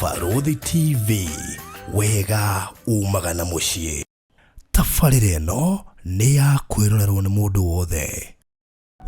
Barũthi TV, wega umaga na mũciĩ. Tabarĩra ĩno nĩ ya kwĩrorerwo nĩ mũndũ wothe.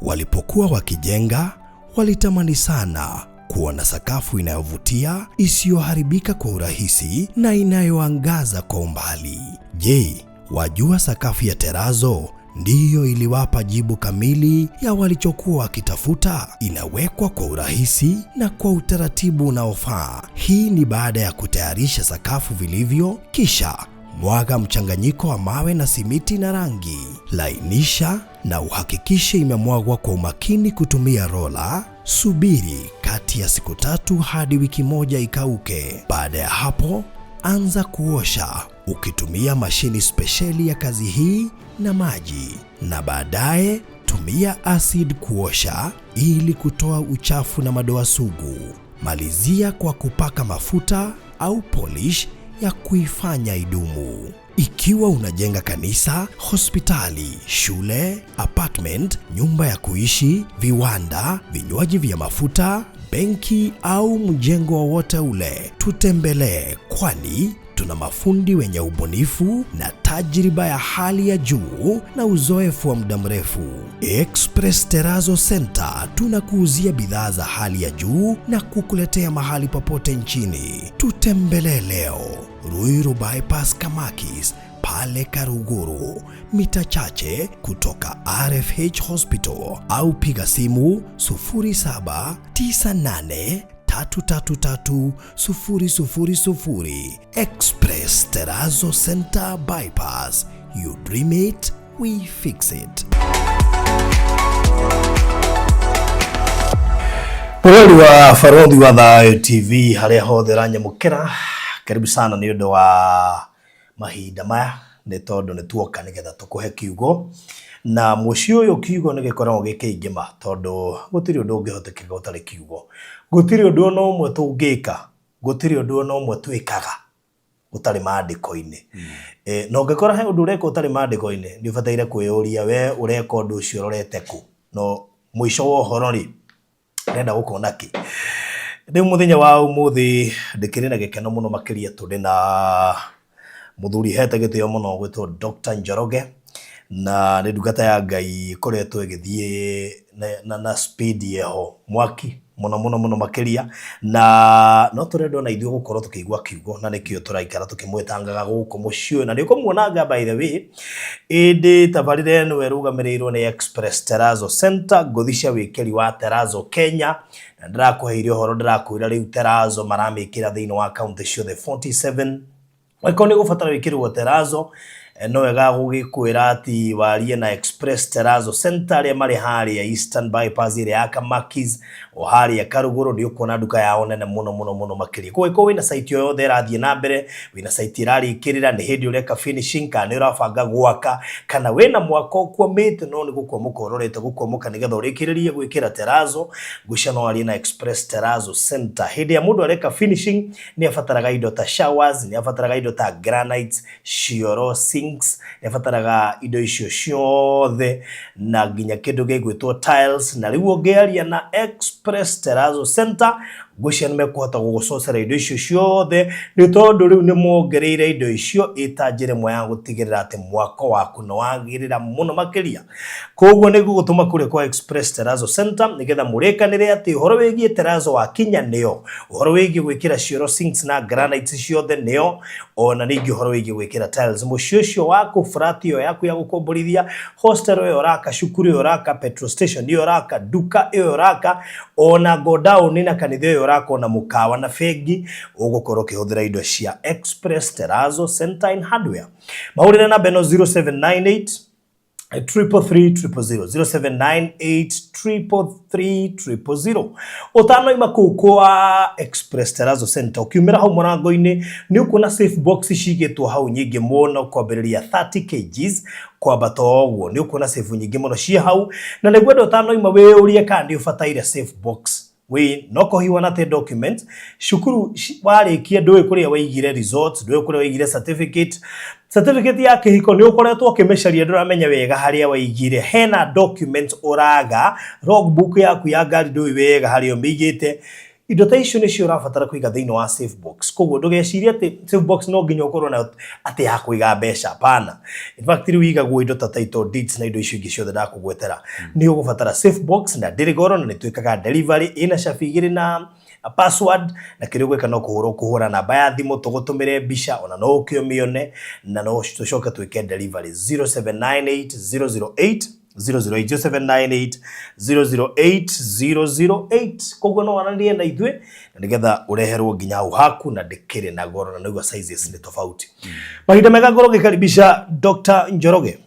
Walipokuwa wakijenga, walitamani sana kuwa na sakafu inayovutia, isiyoharibika kwa urahisi na inayoangaza kwa umbali. Je, wajua sakafu ya terazo ndiyo iliwapa jibu kamili ya walichokuwa wakitafuta? Inawekwa kwa urahisi na kwa utaratibu unaofaa. Hii ni baada ya kutayarisha sakafu vilivyo, kisha mwaga mchanganyiko wa mawe na simiti na rangi. Lainisha na uhakikishe imemwagwa kwa umakini kutumia rola. Subiri kati ya siku 3 hadi wiki 1 ikauke. Baada ya hapo, anza kuosha ukitumia mashini spesheli ya kazi hii na maji, na baadaye tumia acid kuosha ili kutoa uchafu na madoa sugu. Malizia kwa kupaka mafuta au polish ya kuifanya idumu. Ikiwa unajenga kanisa, hospitali, shule, apartment, nyumba ya kuishi, viwanda, vinywaji vya mafuta, benki au mjengo wowote ule, tutembelee, kwani tuna mafundi wenye ubunifu na tajriba ya hali ya juu na uzoefu wa muda mrefu. Express Terrazzo Center tunakuuzia bidhaa za hali ya juu na kukuletea mahali popote nchini. Tutembelee leo Ruiru Bypass Kamakis pale Karuguru, mita chache kutoka RFH Hospital, au piga simu 0798 333 000. Express Terrazzo Center Bypass. You dream it, we fix it. Mũrori wa Barothi wa Thayũ TV harĩa hothe ũranyamũkĩra, karibu sana nĩ ũndũ wa mahinda maya, nĩ tondũ nĩ tuoka nĩgetha tũkũhe kiugo, na mũciĩ ũyũ kiugo nĩ gĩkoragwo gĩ kĩingĩ ma, tondũ gũtirĩ ũndũ ũngĩhotekeka ũtarĩ kiugo. Gũtirĩ ũndũ ona ũmwe tũngĩka, gũtirĩ ũndũ ona ũmwe twĩkaga ũtarĩ maandĩko-inĩ. Na ũngĩkora he ũndũ ũreka ũtarĩ maandĩko-inĩ, nĩ ũbataire kwĩyũria we ũreka ũndũ ũcio ũrorete kũ. No mũico wa ũhoro rĩ, ndĩrenda gũkona kĩ. Rĩu mũthenya wa ũmũthĩ ndĩkĩrĩ na gĩkeno mũno makĩria tũrĩ na mũthuri hete gĩtĩo mũno gwĩtwo Dr. Njoroge, na nĩ ndungata ya Ngai ĩkoretwo ĩgĩthiĩ na speed ĩho mwaki mũno mũno mũno makĩria, na no tũrenda ona ithuĩ gũkorwo tũkĩigua kiugo, na nĩkĩo tũraikara tũkĩmwĩtangaga gũkũ mũciĩ ũyũ, na nĩ ũkũmuonanga by the way. Ĩndĩ tabarĩra ĩno ĩrũgamĩrĩirwo nĩ Express Terrazzo Center, ngũthi cia wĩkĩri wa Terrazzo Kenya, na ndĩrakũheire ũhoro, ndĩrakwĩra rĩu Terrazzo maramĩkĩra thĩinĩ wa kaunti ciothe 47. Angĩkorwo nĩ ũgũbatara wĩkĩrwo Terrazzo, no wega gũgĩkwĩra atĩ warie na Express Terrazzo Center arĩa marĩ harĩa Eastern Bypass ĩrĩa ya Kamakis, o harĩa Karugũrũ, nĩ ũkuona nduka yao nene mũno mũno mũno makĩria. Koguo angĩkorwo wĩna site o yothe ĩrathiĩ na mbere, wĩna site ĩrarĩkĩrĩra, nĩ hĩndĩ ũreka finishing, kana nĩ ũrabanga gwaka, kana wĩna mwako ũkwamĩte no nĩ gũkwamũka ũrorete gũkwamũka nĩgetha ũrĩkĩrĩrie gwĩkĩra Terrazzo, ngwĩciria no warie na Express Terrazzo Center. Hĩndĩ ĩrĩa mũndũ areka finishing, nĩ abataraga indo ta showers, nĩ abataraga indo ta granites, cioro, sinks, nĩ abataraga indo icio ciothe na nginya kĩndũ gĩgwĩtwo tiles. Na rĩu ũngĩaria na Express Terrazzo Center, ngwĩciria nĩ mekũhota gũgũcocera indo icio ciothe, nĩ tondũ rĩu nĩ mongereire indo icio ĩta njĩra ĩmwe ya gũtigĩrĩra atĩ mwako waku nĩ wagĩrĩra mũno makĩria. Koguo nĩ ngũgũtũma kũrĩa kwa Express Terrazzo Center nĩgetha mũrĩkanĩre atĩ ũhoro wĩgiĩ terrazzo wakinya nĩo, ũhoro wĩgiĩ gwĩkĩra cioro, sinks na granites ciothe nĩo, ona ningĩ ũhoro wĩgiĩ gwĩkĩra tiles mũciĩ ũcio waku, flat ĩyo yaku ya gũkomborithia, hostel ĩyo ũraka, cukuru ĩyo ũraka, petrol station ĩyo ũraka, nduka ĩyo ũraka, ona godown na kanitha ĩyo ũraka, ona mũkawa na bengi, ũgũkorwo ũkĩhũthĩra indo cia Express Terrazzo Center and Hardware. Mahũrĩre namba ĩno 0798 333 000, 0798 333 000. Ũtanoima kũu kwa Express Terrazzo Center, ũkiumĩra hau mũrango-inĩ nĩ ũkuona safe box cigĩtwo hau nyingĩ mũno, kwambĩrĩria 30 kgs kwambata ũguo, nĩ ũkuona safe nyingĩ mũno ciĩ hau, na nĩngwenda ũtanoima wĩyũrie kana nĩ ũbataire safe box. Wĩ no kũhiũha te document cukuru warĩkia, ndũĩ kũrĩa waigire results, ndũĩ kũrĩa waigire certificate, certificate ya kĩhiko nĩ ũkoretwo ũkĩmĩcaria, ndũramenya wega harĩa waigire, hena documents ũraga, logbook yaku ya ngari ndũĩ wega harĩa ũmĩigĩte. Indo ta icio nĩcio ũrabatara kũiga thĩinĩ wa safe box. Koguo ndũgecirie atĩ safe box no nginya ũkorwo nayo atĩ ya kũiga mbeca, hapana. In fact rĩu igagwo indo ta title deeds na indo icio ingĩ ciothe ndakũgwetera. Nĩ ũgũbatara safe box na ndĩrĩ goro na nĩ twĩkaga delivery ĩna cabi igĩrĩ na password na kĩrĩa ũgwĩka no kũhũra ũkũhũra namba ya thimũ tũgũtũmĩre mbica ona no ũke ũmĩone na no tũcoke twĩke delivery 0798 008 008 0798 008 008. Koguo no waranĩrie na ithuĩ na nĩgetha ũreherwo nginya hau haku na ndĩkĩrĩ na goro na nĩguo sizes nĩ tofauti. Mahinda mega ngorwo ngĩkaribisha Dr. Njoroge.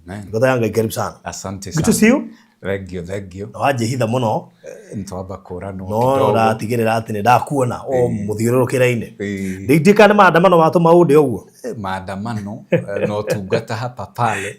Amen. Ngotha ya Ngai, karibu sana. Asante Good to sana. see you. Thank you, thank you. Na wanjĩhitha mũno. Nĩtwamba kũranwo no kidogo. ũratigĩrĩra atĩ nĩ ndakuona o mũthiũrũrũkĩre-inĩ. Ĩĩ. Ndingĩka nĩ maandamano matũma ũndĩ ũguo. Maandamano na ũtungata hapa pale.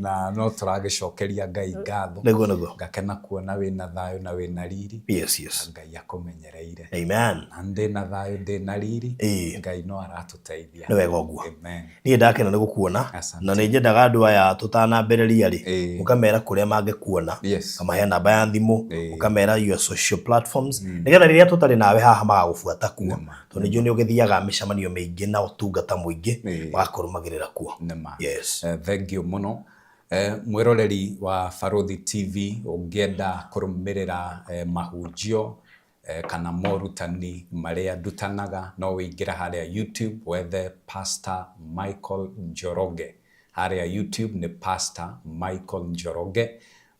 Na no tũragĩcokeria Ngai ngatho. Nĩguo nĩguo. Ngakena kuona wĩna thayũ na wĩna riri. Yes. Na Ngai akũmenyereire. Amen. Na ndĩna thayũ ndĩna riri. Ngai no aratũteithia. Nĩ wega ũguo. Amen. Niĩ ndakena nĩ gũkuona. Asante. Na nĩ nyendaga andũ aya tũtanambĩrĩria rĩ, ũkamera kũrĩa mangĩkuona, ũkamahe namba ya thimũ, ũkamera your social platforms, nĩgetha rĩrĩa tũtarĩ nawe haha magagũbuata kuo. Tondũ nĩ njũĩ nĩ ũgĩthiaga mĩcemanio mĩingĩ na ũtungata mũingĩ, magakũrũmagĩrĩra kuo. Nĩma. Yes. Thank you mũno. Mwĩroreri wa Barũthi TV, ũngĩenda kũrũmĩrĩra mahunjio kana morutani marĩa ndutanaga, no ũingĩre harĩa YouTube wethe Pastor Michael Njoroge. Harĩa YouTube nĩ Pastor Michael Njoroge.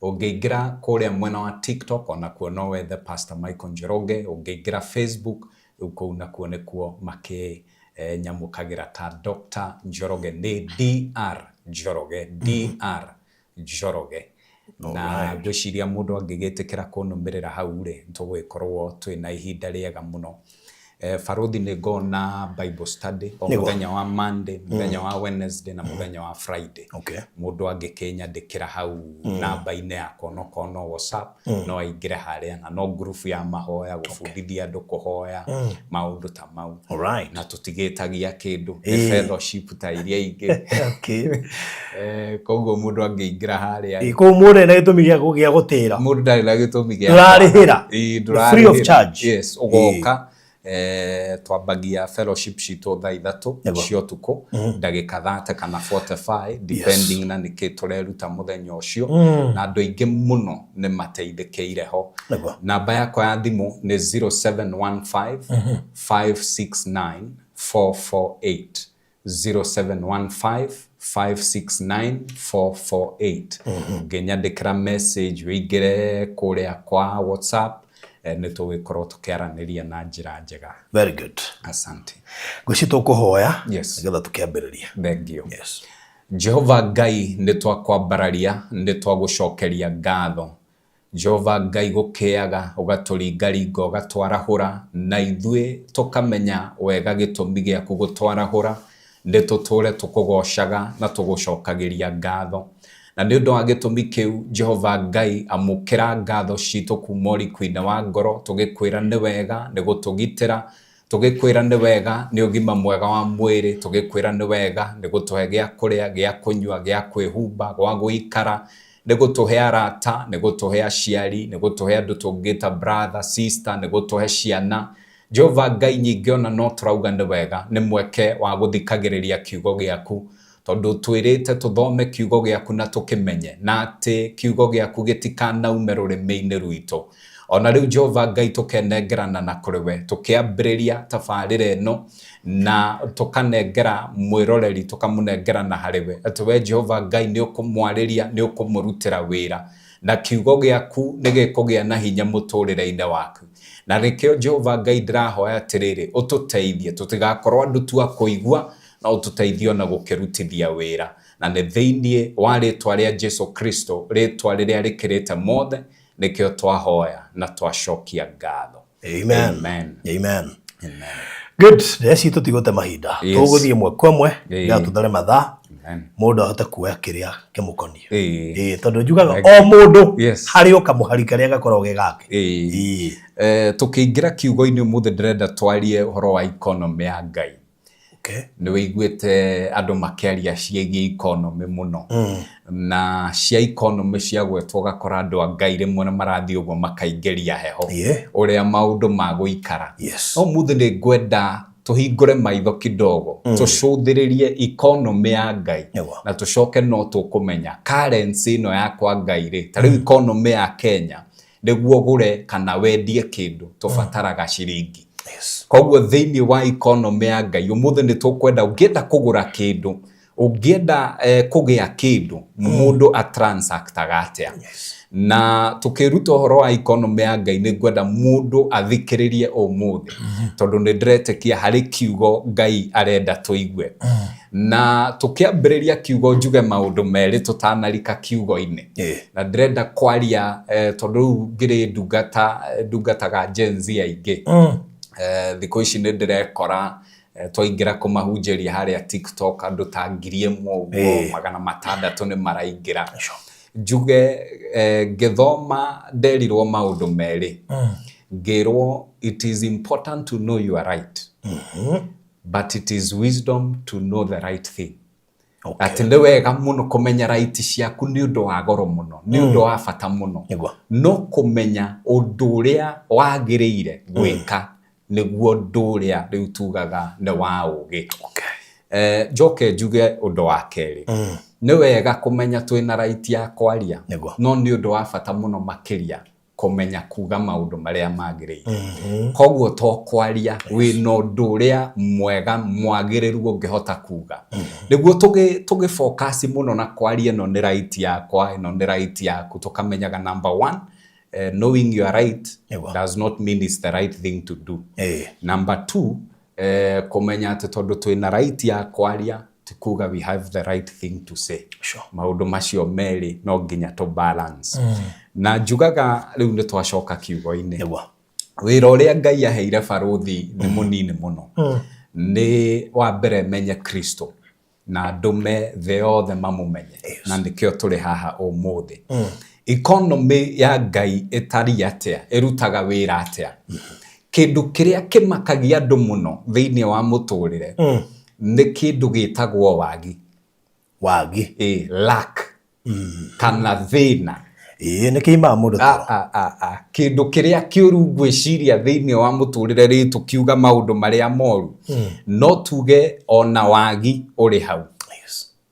Ũngĩingĩra kũrĩa mwena wa TikTok onakuo no wethe Pastor Michael Njoroge. Ũngĩingĩra Facebook, rĩu kũu nakuo nĩkuo makĩnyamũkagĩra ta Doctor Njoroge, nĩ DR Njoroge, DR Njoroge. Na ngwĩciria mũndũ angĩgĩtĩkĩra kũnũmĩrĩra hau rĩ, tũgũgĩkorwo twĩna ihinda rĩega mũno. Barũthi nĩ ngoragwo na Bible study o mũthenya wa Monday, mũthenya wa Wednesday na mũthenya wa Friday. Mũndũ angĩkĩnyandĩkĩra hau namba-inĩ yakwa onokorwo no WhatsApp, no aingĩre harĩa na no group ya mahoya, gũbundithia andũ kũhoya, maũndũ ta mau. Na tũtigĩtagia kĩndũ, nĩ fellowship ta iria ingĩ. Koguo mũndũ angĩingĩra harĩa Ĩ, kũu mũndũ ndarĩ na gĩtũmi gĩa gũtĩra. Mũndũ ndarĩ na gĩtũmi gĩa Ndũrarĩhĩra. Ĩ, Free of ndũrarĩhĩra. charge. Yes, ũgoka twambagia fellowship citũ thaa 3 cia ũtukũ, ndagĩka 30 kana 45 depending na nĩkĩ tũreruta mũthenya ũcio, na andũ aingĩ mũno nĩ mateithĩkĩire ho. Namba yakwa ya thimũ nĩ 0715 569 448, 0715 569 448. Ũngĩnyandĩkĩra message ũingĩre kũrĩa kwa WhatsApp, nĩ tũgĩkorwo tũkĩaranĩria na njĩra njega. Very good. Asante. Ngwĩciria tũkũhoya Yes. nĩgetha tũkĩambĩrĩrie. Thank you. Yes. Jehova Ngai, nĩ twakwambararia, nĩ twagũcokeria ngatho. Jehova Ngai, gũkĩaga ũgatũringaringa ũgatwarahũra, na ithuĩ tũkamenya wega gĩtũmi gĩaku gũtwarahũra, nĩ tũtũre tũkũgocaga na tũgũcokagĩria ngatho. Na nĩ ũndũ wa gĩtũmi kĩu, Jehova Ngai, amũkĩra ngatho citũ kuma ũriku-inĩ wa ngoro, tũgĩkwĩra nĩ wega, nĩ gũtũgitĩra, tũgĩkwĩra nĩ wega, nĩ ũgima mwega wa mwĩrĩ, tũgĩkwĩra nĩ wega, nĩ gũtũhe gĩa kũrĩa, gĩa kũnyua, gĩa kwĩhumba, gwa gũikara, nĩ gũtũhe arata, nĩ gũtũhe aciari, nĩ gũtũhe andũ tũngĩta brother, sister, nĩ gũtũhe ciana. Jehova Ngai, nyingĩ ona no tũrauga nĩ wega, nĩ mweke wa gũthikagĩrĩria kiugo gĩaku, tondũ twĩrĩte tũthome kiugo gĩaku na tũkĩmenye, na atĩ kiugo gĩaku gĩtikanaume rũrĩmĩ-inĩ rwitũ. Ona rĩu Jehova Ngai, tũkenengerana na kũrĩ we, tũkĩambĩrĩria tabarĩra ĩno, na tũkanengera mwĩroreri, tũkamũnengerana harĩ we, atĩ we Jehova Ngai nĩ ũkũmwarĩria, nĩ ũkũmũrutĩra wĩra, na kiugo gĩaku nĩ gĩkũgĩa na hinya mũtũrĩre-inĩ waku. Na nĩkĩo Jehova Ngai ndĩrahoya atĩrĩrĩ, ũtũteithie, tũtigakorwo andũ tu a kũigua, no ũtũteithie ona gũkĩrutithia wĩra. Na nĩ thĩinĩ wa rĩtwa rĩa Jesu Kristo, rĩtwa rĩrĩa rĩkĩrĩte mothe, nĩkĩo twahoya na twacokia ngatho. Amen. Amen. Amen. Amen. Good. Ndĩreciria tũtigũte mahinda. Yes. Tũgũthiĩ ĩmwe kwa ĩmwe, Ĩĩ. nĩgetha tũthare mathaa, Amen. mũndũ ahote kuoya kĩrĩa kĩmũkoniĩ. Ĩĩ. Ĩĩ, tondũ njugaga Thank o mũndũ Yes. harĩ o kamũhari karĩa gakoragwo ge gake. Ĩĩ. Ĩĩ. Tũkĩingĩra kiugo-inĩ ũmũthĩ ndĩrenda twarie ũhoro wa economy ya Ngai. Nĩ wĩiguĩte andũ makĩaria ciĩgiĩ economy mũno, na cia economy ciagwetwo ũgakora andũ a Ngai rĩmwe nĩ marathiĩ ũguo makaingĩria heho ũrĩa maũndũ magũikara. No ũmũthĩ nĩ ngwenda tũhingũre maitho kidogo, tũcũthĩrĩrie economy ya Ngai na tũcoke no tũkũmenya currency ĩno ya kwa Ngai rĩ, ta rĩu economy ya Kenya, nĩguo ũgũre kana wendie kĩndũ tũbataraga ciringi. Koguo thĩinĩ wa economy ya Ngai ũmũthĩ nĩ tũkwenda, ũngĩenda kũgũra kĩndũ, ũngĩenda kũgĩa kĩndũ, mũndũ atransactaga atĩa? Na tũkĩruta ũhoro wa economy ya Ngai nĩ ngwenda mũndũ athikĩrĩrie ũmũthĩ, tondũ nĩ ndĩretĩkia harĩ kiugo Ngai arenda tũigue. Na tũkĩambĩrĩria kiugo njuge maũndũ merĩ tũtanarika kiugo-inĩ. Na ndĩrenda kwaria tondũ rĩu ngĩrĩ ndungata, ndungataga Gen Z aingĩ. Thikũ ici nĩ ndĩrekora twaingĩra kũmahunjĩria harĩa TikTok andũ ta 1000 ũguo, 600 nĩ maraingĩra. Njuge ngĩthoma nderirwo maũndũ merĩ. Ngĩrwo it is important to know you are right. But it is wisdom to know the right thing. Atĩ nĩ wega mũno kũmenya right ciaku, nĩ ũndũ wa goro mũno, nĩ ũndũ wa bata mũno. No kũmenya ũndũ ũrĩa wagĩrĩire gwĩka nĩguo ũndũ ũrĩa rĩu tugaga nĩ wa ũgĩ. Njoke njuge ũndũ wa kerĩ. Nĩ wega kũmenya twĩna right ya kwaria, no nĩ ũndũ wa bata mũno makĩria kũmenya kuga maũndũ marĩa magĩrĩire. Koguo to kwaria, wĩna ũndũ ũrĩa mwega mwagĩrĩru ũngĩhota kuga. Nĩguo tũgĩ focus mũno na kwaria ĩno nĩ right yakwa, ĩno nĩ right yaku, tũkamenyaga number one, knowing you are right does not mean it's the right thing to do. Number two, kũmenya atĩ tondũ twĩna right ya kwaria ti kuga we have the right thing to say. Maũndũ macio merĩ no nginya tũ balance. Na njugaga rĩu nĩ twacoka kiugo-inĩ. Wĩra ũrĩa Ngai aheire barũthi nĩ mũnini mũno. Nĩ wa mbere menye Kristo na ndũme thĩ yothe mamũmenye. Na nĩkĩo tũrĩ haha ũmũthĩ. Economy ya Ngai ĩtariĩ atĩa? Ĩrutaga wĩra atĩa? Kĩndũ kĩrĩa kĩmakagia andũ mũno thĩinĩ wa mũtũrĩre nĩ kĩndũ gĩtagwo wagi. Wagi. Lack. Kana thĩna. Nĩ kĩimaga mũndũ toro. Kĩndũ kĩrĩa kĩũru ngwĩciria thĩinĩ wa mũtũrĩre rĩ, tũkiuga maũndũ marĩa moru, no tuge ona wagi ũrĩ hau.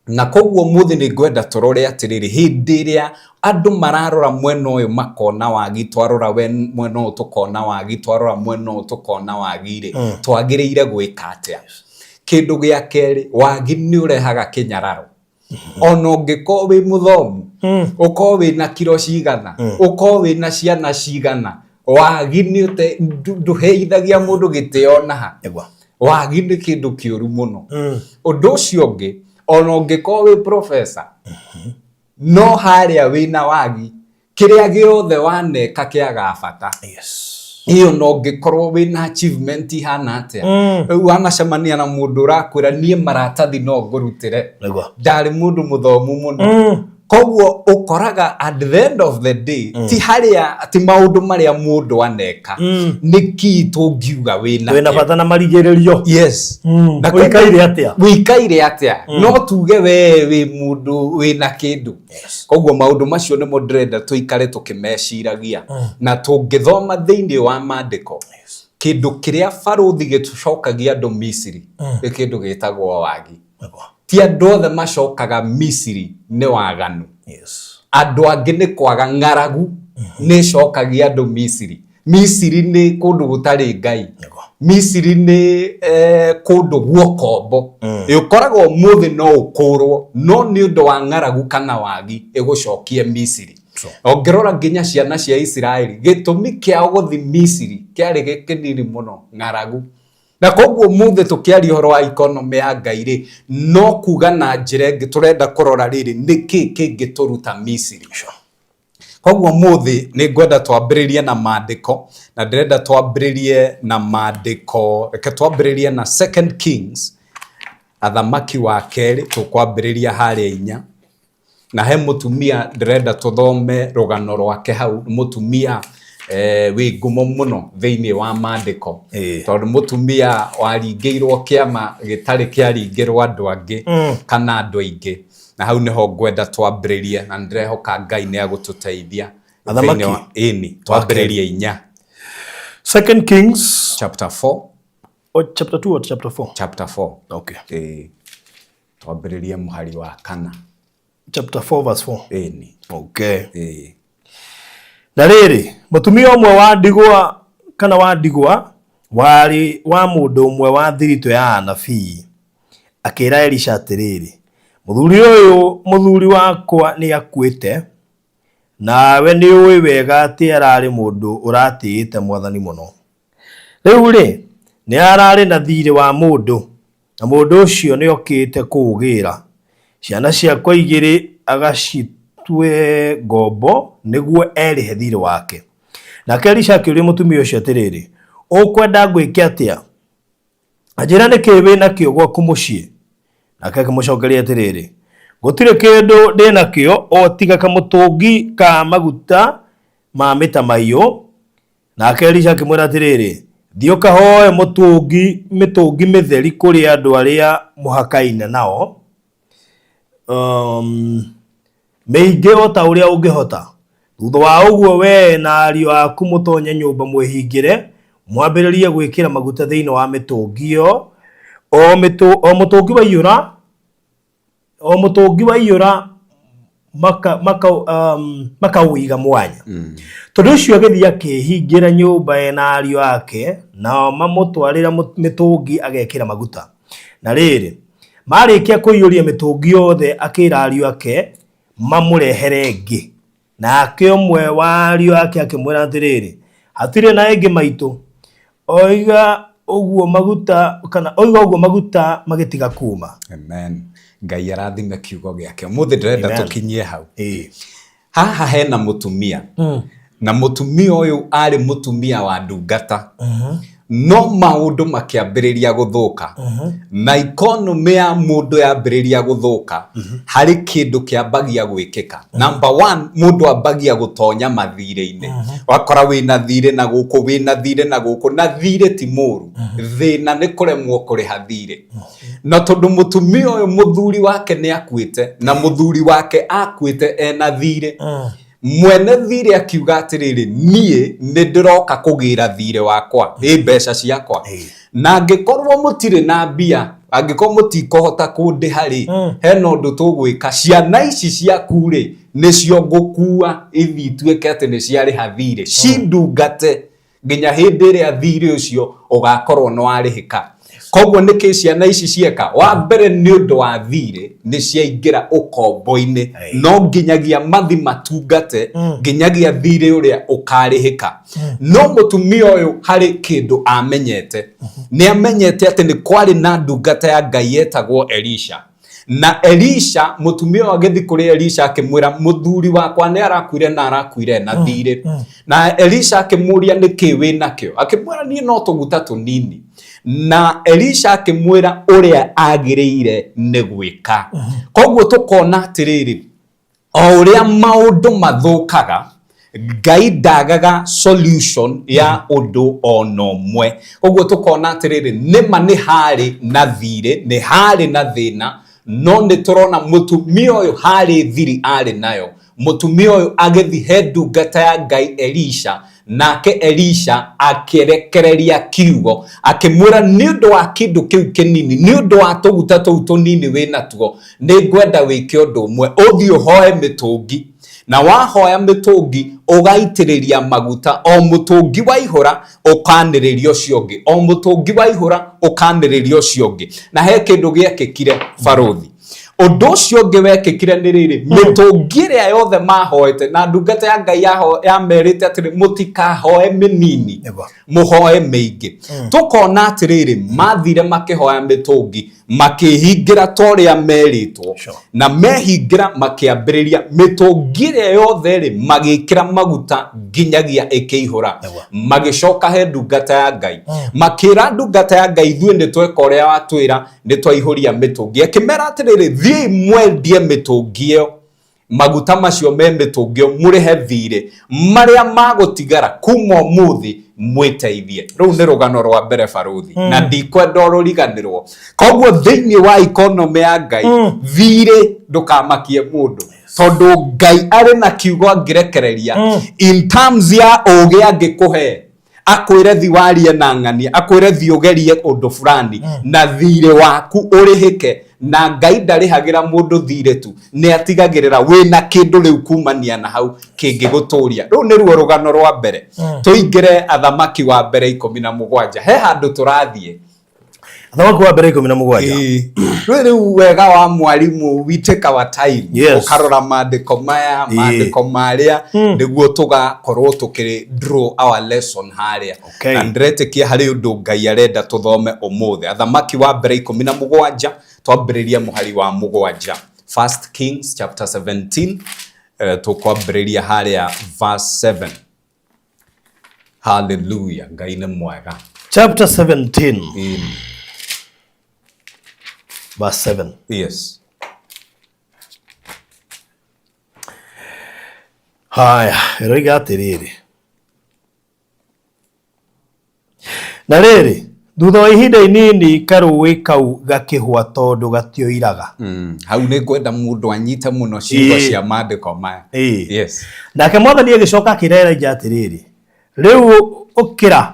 Na koguo ũmũthĩ nĩ ngwenda tũrore atĩrĩrĩ, hĩndĩ ĩrĩa andũ mararora mwena ũyũ makona wagi, twarora mwena ũyũ tũkona wagi, twarora mwena ũyũ tũkona wagi rĩ, twagĩrĩire gwĩka atĩa? Kĩndũ gĩa kerĩ, wagi nĩ ũrehaga kĩnyararo. Ona ũngĩkorwo wĩ mũthomu, ũkorwo wĩna kiro cigana, ũkorwo wĩna ciana cigana, wagi nĩ ndũheithagia mũndũ gĩtĩo ona ha. Wagi nĩ kĩndũ kĩũru mũno. Ũndũ ũcio ũngĩ, ona ũngĩkorwo wĩ professor, no harĩa wĩna wagi, kĩrĩa gĩothe waneka kĩagaga bata. Ĩyo no ũngĩkorwo wĩna achievement ihana atĩa, rĩu wanacemania na mũndũ ũrakwĩra niĩ maratathi no ngũrutĩre, ndarĩ mũndũ mũthomu mũno. Koguo ũkoraga at the end of the day, ti harĩa, ti maũndũ marĩa mũndũ aneka, nĩ kii tũngiuga wĩna Wĩna bata na marigĩrĩrio. Na Ũikaire atĩa? Ũikaire atĩa? No tuge we wĩ mũndũ wĩna kĩndũ. Koguo maũndũ macio nĩmo ndĩrenda tũikare tũkĩmeciragia. Na tũngĩthoma thĩinĩ wa maandĩko, kĩndũ kĩrĩa barũthi gĩtũcokagia andũ Misiri nĩ kĩndũ gĩtagwo wagi. Ti andũ othe macokaga Misiri nĩ waganu. Andũ angĩ nĩ kwaga ng'aragu nĩ ĩcokagia andũ Misiri. Misiri nĩ kũndũ gũtarĩ Ngai. Misiri nĩ kũndũ guokombo. Ĩũkoraga ũmũthĩ no ũkũrwo, no nĩ ũndũ wa ng'aragu kana wagi ĩgũcokie Misiri. Ũngĩrora nginya ciana cia Isiraeli, gĩtũmi kĩao gũthiĩ Misiri kĩarĩ gĩkĩnini mũno, ng'aragu. Na koguo ũmũthĩ tũkĩaria ũhoro wa economy ya Ngai rĩ, no kuga na njĩra ĩngĩ tũrenda kũrora rĩrĩ, nĩkĩ kĩngĩtũruta Misiri. Koguo ũmũthĩ nĩ ngwenda twambĩrĩrie na maandĩko, na ndĩrenda twambĩrĩrie na maandĩko, reke twambĩrĩrie na Second Kings, Athamaki wa kerĩ, tũkwambĩrĩria harĩa 4. Na he mũtumia ndĩrenda tũthome rũgano rwake hau, mũtumia Wĩ ngumo mũno thĩinĩ wa maandĩko, Ĩĩ. tondũ mũtumia waringĩirwo kĩama gĩtarĩ kĩaringĩrwo andũ angĩ kana andũ aingĩ. Na hau nĩho ngwenda twambĩrĩrie, na nĩndĩrehoka Ngai nĩ agũtũteithia. Athamaki. Thĩinĩ wa- Ĩni, twambĩrĩrie 4. Second Kings chapter 4. Or chapter 2 or chapter 4? Chapter 4. Okay. Ĩĩ. Twambĩrĩrie mũhari wa 4. Chapter 4 verse 4. Ĩni. Okay. Ĩĩ. Na rĩrĩ, mũtumia ũmwe wa ndigwa kana wa ndigwa warĩ wa mũndũ ũmwe wa thiritũ ya anabii akĩra Elisha atĩrĩrĩ, mũthuri ũyũ mũthuri wakwa nĩ akuĩte, nawe nĩ ũĩ wega atĩ ararĩ mũndũ ũratĩĩte Mwathani mũno. Rĩu-rĩ, nĩ ararĩ na thiirĩ wa mũndũ, na mũndũ ũcio nĩ okĩte kũũgĩra. Ciana ciakwa igĩrĩ agacitue ngombo nĩguo erĩhe thiirĩ wake. Nake Elisha akĩũria mũtumia ũcio atĩrĩrĩ, ũkwenda ngwĩke atĩa? Anjĩra nĩ kĩĩ wĩ nakĩo gwaku mũciĩ? Nake akĩmũcokeria atĩrĩrĩ, gũtirĩ kĩndũ ndĩ nakĩo o tiga kamũtũngi ka maguta ma mĩtamaiyũ. Nake Elisha akĩmwĩra atĩrĩrĩ, thiĩ ũkahoe mĩtũngi mĩtheri kũrĩ andũ arĩa mũhakaine nao, mĩingĩ o ta ũrĩa ũngĩhota. Thutha wa ũguo wee na ariũ aku mũtonye nyũmba mwĩhingĩre, mwambĩrĩrie gwĩkĩra maguta thĩinĩ wa mĩtũngi ĩyo, o mũtũngi waiyũra, o mũtũngi waiyũra makaũiga mwanya. Tondũ ũcio agĩthiĩ akĩhingĩra nyũmba ena ariũ ake, nao mamũtwarĩra mĩtũngi agekĩra maguta. Na rĩrĩ, marĩkia kũiyũria mĩtũngi yothe, akĩra ariũ ake mamũrehere ĩngĩ. Nake ũmwe wa ariũ ake akĩmwĩra atĩrĩrĩ, hatirĩ na ĩngĩ maitũ. Oiga ũguo maguta, kana oiga ũguo maguta magĩtiga kuuma. Amen. Ngai arathime kiugo gĩake. Ũmũthĩ ndĩrenda Amen. tũkinyie hau. Ĩĩ. Haha hena mũtumia. Na mũtumia ũyũ arĩ mũtumia wa ndungata. No maũndũ makĩambĩrĩria gũthũka. Na economy ya mũndũ yambĩrĩria gũthũka, harĩ kĩndũ kĩambagia gwĩkĩka. Number 1, mũndũ ambagia gũtonya mathirĩ-inĩ. Wakora wĩna thirĩ na gũkũ, wĩna thirĩ na gũkũ, na thirĩ ti mũru. Thĩna nĩ kũremwo kũrĩha thirĩ. Na tondũ mũtumia ũyũ mũthuri wake nĩ akuĩte, na mũthuri wake akuĩte ena thirĩ. Mwene thirĩ akiuga atĩrĩrĩ, niĩ nĩ ndĩroka kũgĩra thirĩ wakwa, ĩ mbeca ciakwa. Na angĩkorwo mũtirĩ na mbia, angĩkorwo mũtikũhota kũndĩha rĩ, hena ũndũ tũgwĩka, ciana ici ciaku rĩ, nĩcio ngũkua ithiĩ ituĩke atĩ nĩ ciarĩha thirĩ, cindungate nginya hĩndĩ ĩrĩa thirĩ ũcio ũgakorwo nĩ warĩhĩka. Koguo nĩkĩ ciana ici cieka? Wa mbere nĩ ũndũ wa thirĩ nĩ ciaingĩra ũkombo-inĩ, no nginyagia mathi matungate nginyagia thirĩ ũrĩa ũkarĩhĩka. No mũtumia ũyũ harĩ kĩndũ amenyete. Nĩ amenyete atĩ nĩ kwarĩ na ndungata ya Ngai yetagwo Elisha. Na Elisha, mũtumia ũyũ agĩthiĩ kũrĩ Elisha akĩmwĩra, mũthuri wakwa nĩ arakuire na arakuire na thirĩ. Na Elisha akĩmũria nĩkĩ wĩ nakĩo? Akĩmwĩra niĩ no tũguta tũnini. Na Elisha akĩmwĩra ũrĩa agĩrĩire nĩ gwĩka. Koguo tũkona atĩrĩrĩ, o ũrĩa maũndũ mathũkaga, Ngai ndagaga solution ya ũndũ ona ũmwe. Koguo tũkona atĩrĩrĩ, nĩma nĩ harĩ na thirĩ, nĩ harĩ na thĩna, no nĩ tũrona mũtumia ũyũ harĩ thiri arĩ nayo. Mũtumia ũyũ agĩthiĩ he ndungata ya Ngai Elisha, nake Elisha akĩrekereria kiugo, akĩmwĩra nĩ ũndũ wa kĩndũ kĩu kĩnini, nĩ ũndũ wa tũguta tũu tũnini wĩ natuo, nĩ ngwenda wĩke ũndũ ũmwe, ũthiĩ ũhoe mĩtũngi. Na wahoya mĩtũngi, ũgaitĩrĩria maguta, o mũtũngi waihũra, ũkanĩrĩria ũcio ũngĩ, o mũtũngi waihũra, ũkanĩrĩria ũcio ũngĩ. Na he kĩndũ gĩekĩkire barũthi. Ũndũ ũcio ũngĩ wekĩkire nĩ rĩrĩ, mĩtũngi ĩrĩa yothe mahoete, na ndungata ya Ngai yamerĩte atĩrĩ, mũtikahoe mĩnini, mũhoe mĩingĩ. Tũkona atĩrĩrĩ, mathire makĩhoya mĩtũngi, makĩhingĩra ta ũrĩa merĩtwo. Na mehingĩra makĩambĩrĩria mĩtũngi ĩrĩa yothe rĩ, magĩkĩra maguta nginyagia ĩkĩihũra. Magĩcoka he ndungata ya Ngai. Makĩra ndungata ya Ngai, ithuĩ nĩ tweka ũrĩa watwĩra, nĩ twaihũria mĩtũngi. Akĩmera atĩrĩrĩ, thiĩi mwendie mĩtũngi ĩyo. Maguta macio me mĩtũngĩ ĩyo mũrĩhe thirĩ, marĩa magũtigara kuma ũmũthĩ mwĩteithie. Rũu nĩ rũgano rwa mbere barũthi, na ndikwenda ũrũriganĩrwo. Koguo thĩinĩ wa economy ya Ngai, thirĩ ndũkamakie mũndũ, tondũ Ngai arĩ na kiugo angĩrekereria in terms ya ũgĩ angĩkũhe, akwĩre thi warie na ng'ania, akwĩre thi ũgerie ũndũ fulani na thirĩ waku ũrĩhĩke. Na Ngai ndarĩhagĩra mũndũ thirĩ tu, nĩ atigagĩrĩra wĩna kĩndũ rĩu kumania na hau kĩngĩgũtũria. Rũu nĩruo rũgano rwa mbere. Tũingĩre Athamaki wa Mbere 17, he handũ tũrathiĩ. Athamaki wa Mbere 17. Ĩĩ. Rĩu wega wa mwarimũ, we take our time. Yes. Ũkarora maandĩko maya, maandĩko marĩa, nĩguo tũgakorwo tũkĩ draw our lesson harĩa. Okay. Na ndĩretĩkia harĩ ũndũ Ngai arenda tũthome ũmũthĩ. Athamaki wa Mbere 17, twambĩrĩrie mũhari wa 7. First Kings chapter 17, tũkwambĩrĩria harĩa verse 7. Hallelujah, Ngai nĩ mwega. Chapter 17 verse 7. Yes. Haya, ĩroiga atĩrĩrĩ, na rĩrĩ, thutha wa ihinda inini karũũĩ kau gakĩhũa tondũ gatioiraga. Hau nĩ ngwenda mũndũ anyite mũno ciugo cia maandĩko maya. Yes. Nake Mwathani agĩcoka akĩra Elija atĩrĩrĩ, rĩu ũkĩra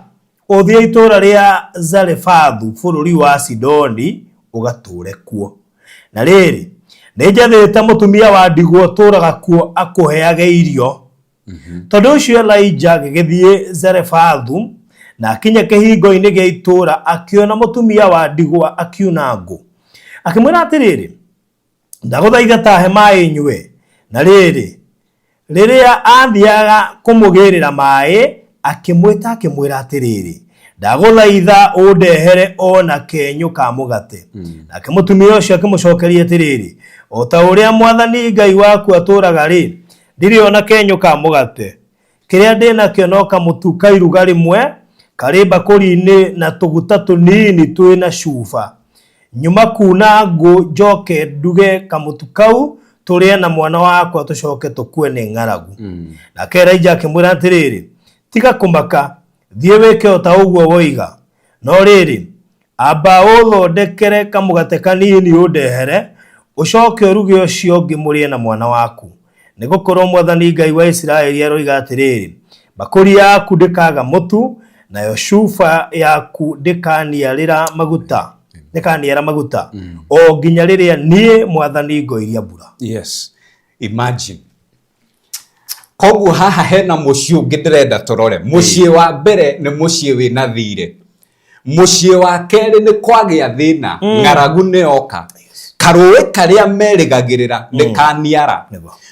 ũthiĩ itũũra rĩa Zarefathu bũrũri wa Sidoni ũgatũũre kuo. Na rĩrĩ, nĩ njathĩte mũtumia wa ndigwa ũtũũraga kuo akũheage irio. Tondũ ũcio Elija agĩgĩthiĩ Zarefathu, na akinya kĩhingo-inĩ gĩa itũũra akĩona mũtumia wa ndigwa akiuna ngũ. Akĩmwĩra atĩrĩrĩ, ndagũthaitha tahe maĩ nyue. Na rĩrĩ, rĩrĩa aathiaga kũmũgĩrĩra maĩ, akĩmwĩta akĩmwĩra atĩrĩrĩ, ndagũthaitha ũndehere o na kenyũ ka mũgate. Nake mũtumia ũcio akĩmũcokeria atĩrĩrĩ, o ta ũrĩa Mwathani Ngai waku atũũraga-rĩ, ndirĩ o na kenyũ ka mũgate. Kĩrĩa ndĩ nakĩo no kamũtu ka iruga rĩmwe karĩ mbakũri-inĩ na tũguta tũnini twĩ na cuba. Nyuma kuuna ngũ njoke nduge kamũtu kau tũrĩe na mwana wakwa tũcoke tũkue nĩ ng'aragu. Nake Elija akĩmwĩra atĩrĩrĩ, tiga kũmaka, thiĩ wĩke o ta ũguo woiga. No rĩrĩ, amba ũthondekere kamũgate kanini ũndehere, ũcoke ũruge ũcio ũngĩ mũrĩe na mwana waku. Nĩgũkorwo Mwathani Ngai wa Isiraeli aroiga atĩrĩrĩ, mbakũri yaku ndĩkaaga mũtu, nayo cuba yaku ndĩkaniarĩra maguta, ndĩkaniara maguta, o nginya rĩrĩa niĩ Mwathani ngoiria mbura. Yes. Imagine. Koguo haha hena mũciĩ ũngĩ ndĩrenda tũrore. Mũciĩ wa mbere nĩ mũciĩ wĩna thirĩ. Mũciĩ wa kerĩ nĩ kwagĩa thĩna, ng'aragu nĩ yoka. Karũĩ karĩa merĩgagĩrĩra nĩ kaniara.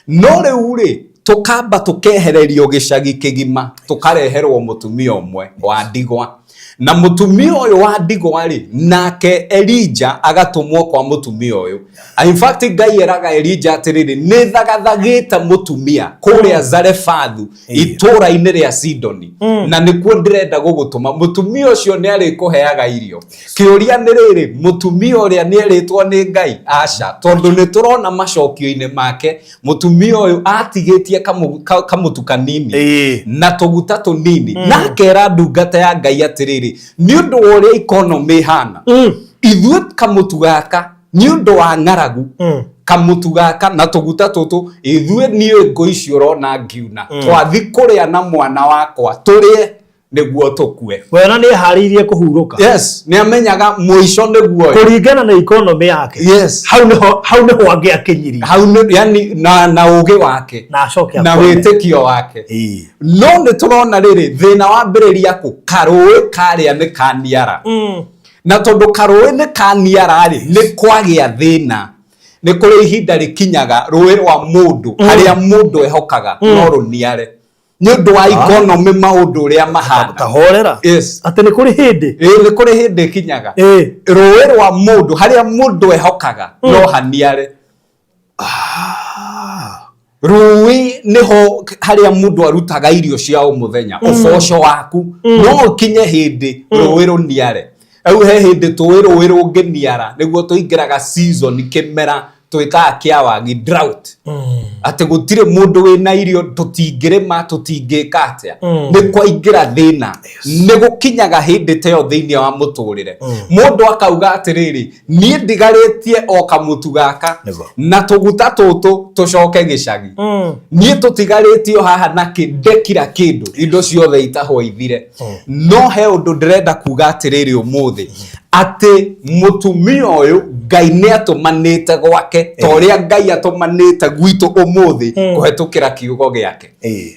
No rĩu rĩ, tũkamba tũkehererio gĩcagi kĩgima, tũkareherwo mũtumia ũmwe wa ndigwa. Na mũtumia ũyũ wa ndigwa rĩ, nake Elija agatũmwo kwa mũtumia ũyũ. In fact, Ngai eraga Elija atĩrĩrĩ, nĩ thagathagĩte mũtumia kũrĩa Zarefathu itũũra-inĩ rĩa Sidoni, na nĩkuo ndĩrenda gũgũtũma. Mũtumia ũcio nĩ arĩkũheaga irio. Kĩũria nĩ rĩrĩ, mũtumia ũrĩa nĩ erĩtwo nĩ Ngai? Aca, tondũ nĩ tũrona macokio-inĩ make mũtumia ũyũ atigĩtie kamũtu kanini na tũguta tũnini, na akera ndungata ya Ngai atĩrĩrĩ, nĩ ũndũ wa ũrĩa economy ĩhana, ithuĩ kamũtu gaka nĩ ũndũ wa ng'aragu, kamũtu gaka na tũguta tũtũ, ithuĩ niĩ ngũ ici ũrona ngiuna, twathi kũrĩa na mwana wakwa tũrĩe nĩguo tũkue. Wena nĩ eharĩirie kũhurũka. Yes, nĩ amenyaga mũico nĩguo ũyũ. Kũringana na economy yake. Yes. Hau nĩho hau nĩho angĩakinyirie. Hau nĩ yani na ũgĩ wake. Na acoke na akwame. Wĩtĩkio wake. No nĩ tũrona rĩrĩ, thĩna wambĩrĩria kũ? Karũĩ karĩa nĩ kaniara. Na tondũ karũĩ nĩ kaniara rĩ, nĩ kwagĩa thĩna. Nĩ kũrĩ ihinda rĩkinyaga rũĩ rwa mũndũ, harĩa mũndũ ehokaga no rũniare. Nĩ ũndũ wa economy maũndũ ũrĩa mahana. Tahorera. Yes. Atĩ nĩ kũrĩ hĩndĩ. Ĩĩ, nĩ kũrĩ hĩndĩ ĩkinyaga. Rũĩ rwa mũndũ, harĩa mũndũ ehokaga no haniare. Rũĩ nĩho harĩa mũndũ arutaga irio cia o mũthenya, ũboco waku, no ũkinye hĩndĩ rũĩ rũniare. Rĩu he hĩndĩ tũĩ rũĩ rũngĩniara, nĩguo tũingĩraga season kĩmera. Twĩtaga kĩa wagi, drought, atĩ gũtirĩ mũndũ wĩna irio, tũtingĩrĩma, tũtingĩka atĩa, nĩ kwaingĩra thĩna. Nĩ gũkinyaga hĩndĩ ta ĩyo thĩinĩ wa mũtũrĩre, mũndũ akauga atĩrĩrĩ, niĩ ndigarĩtie o kamũtu gaka na tũguta tũtũ tũcoke gĩcagi. Niĩ tũtigarĩtio haha na kĩ ndekira kĩndũ, indo ciothe itahwo ithire. No he ũndũ ndĩrenda kuga atĩrĩrĩ ũmũthĩ, atĩ mũtumia ũyũ Ngai nĩ atũmanĩte gwake ta ũrĩa Ngai atũmanĩte gwitũ ũmũthĩ kũhetũkĩra kiugo gĩake.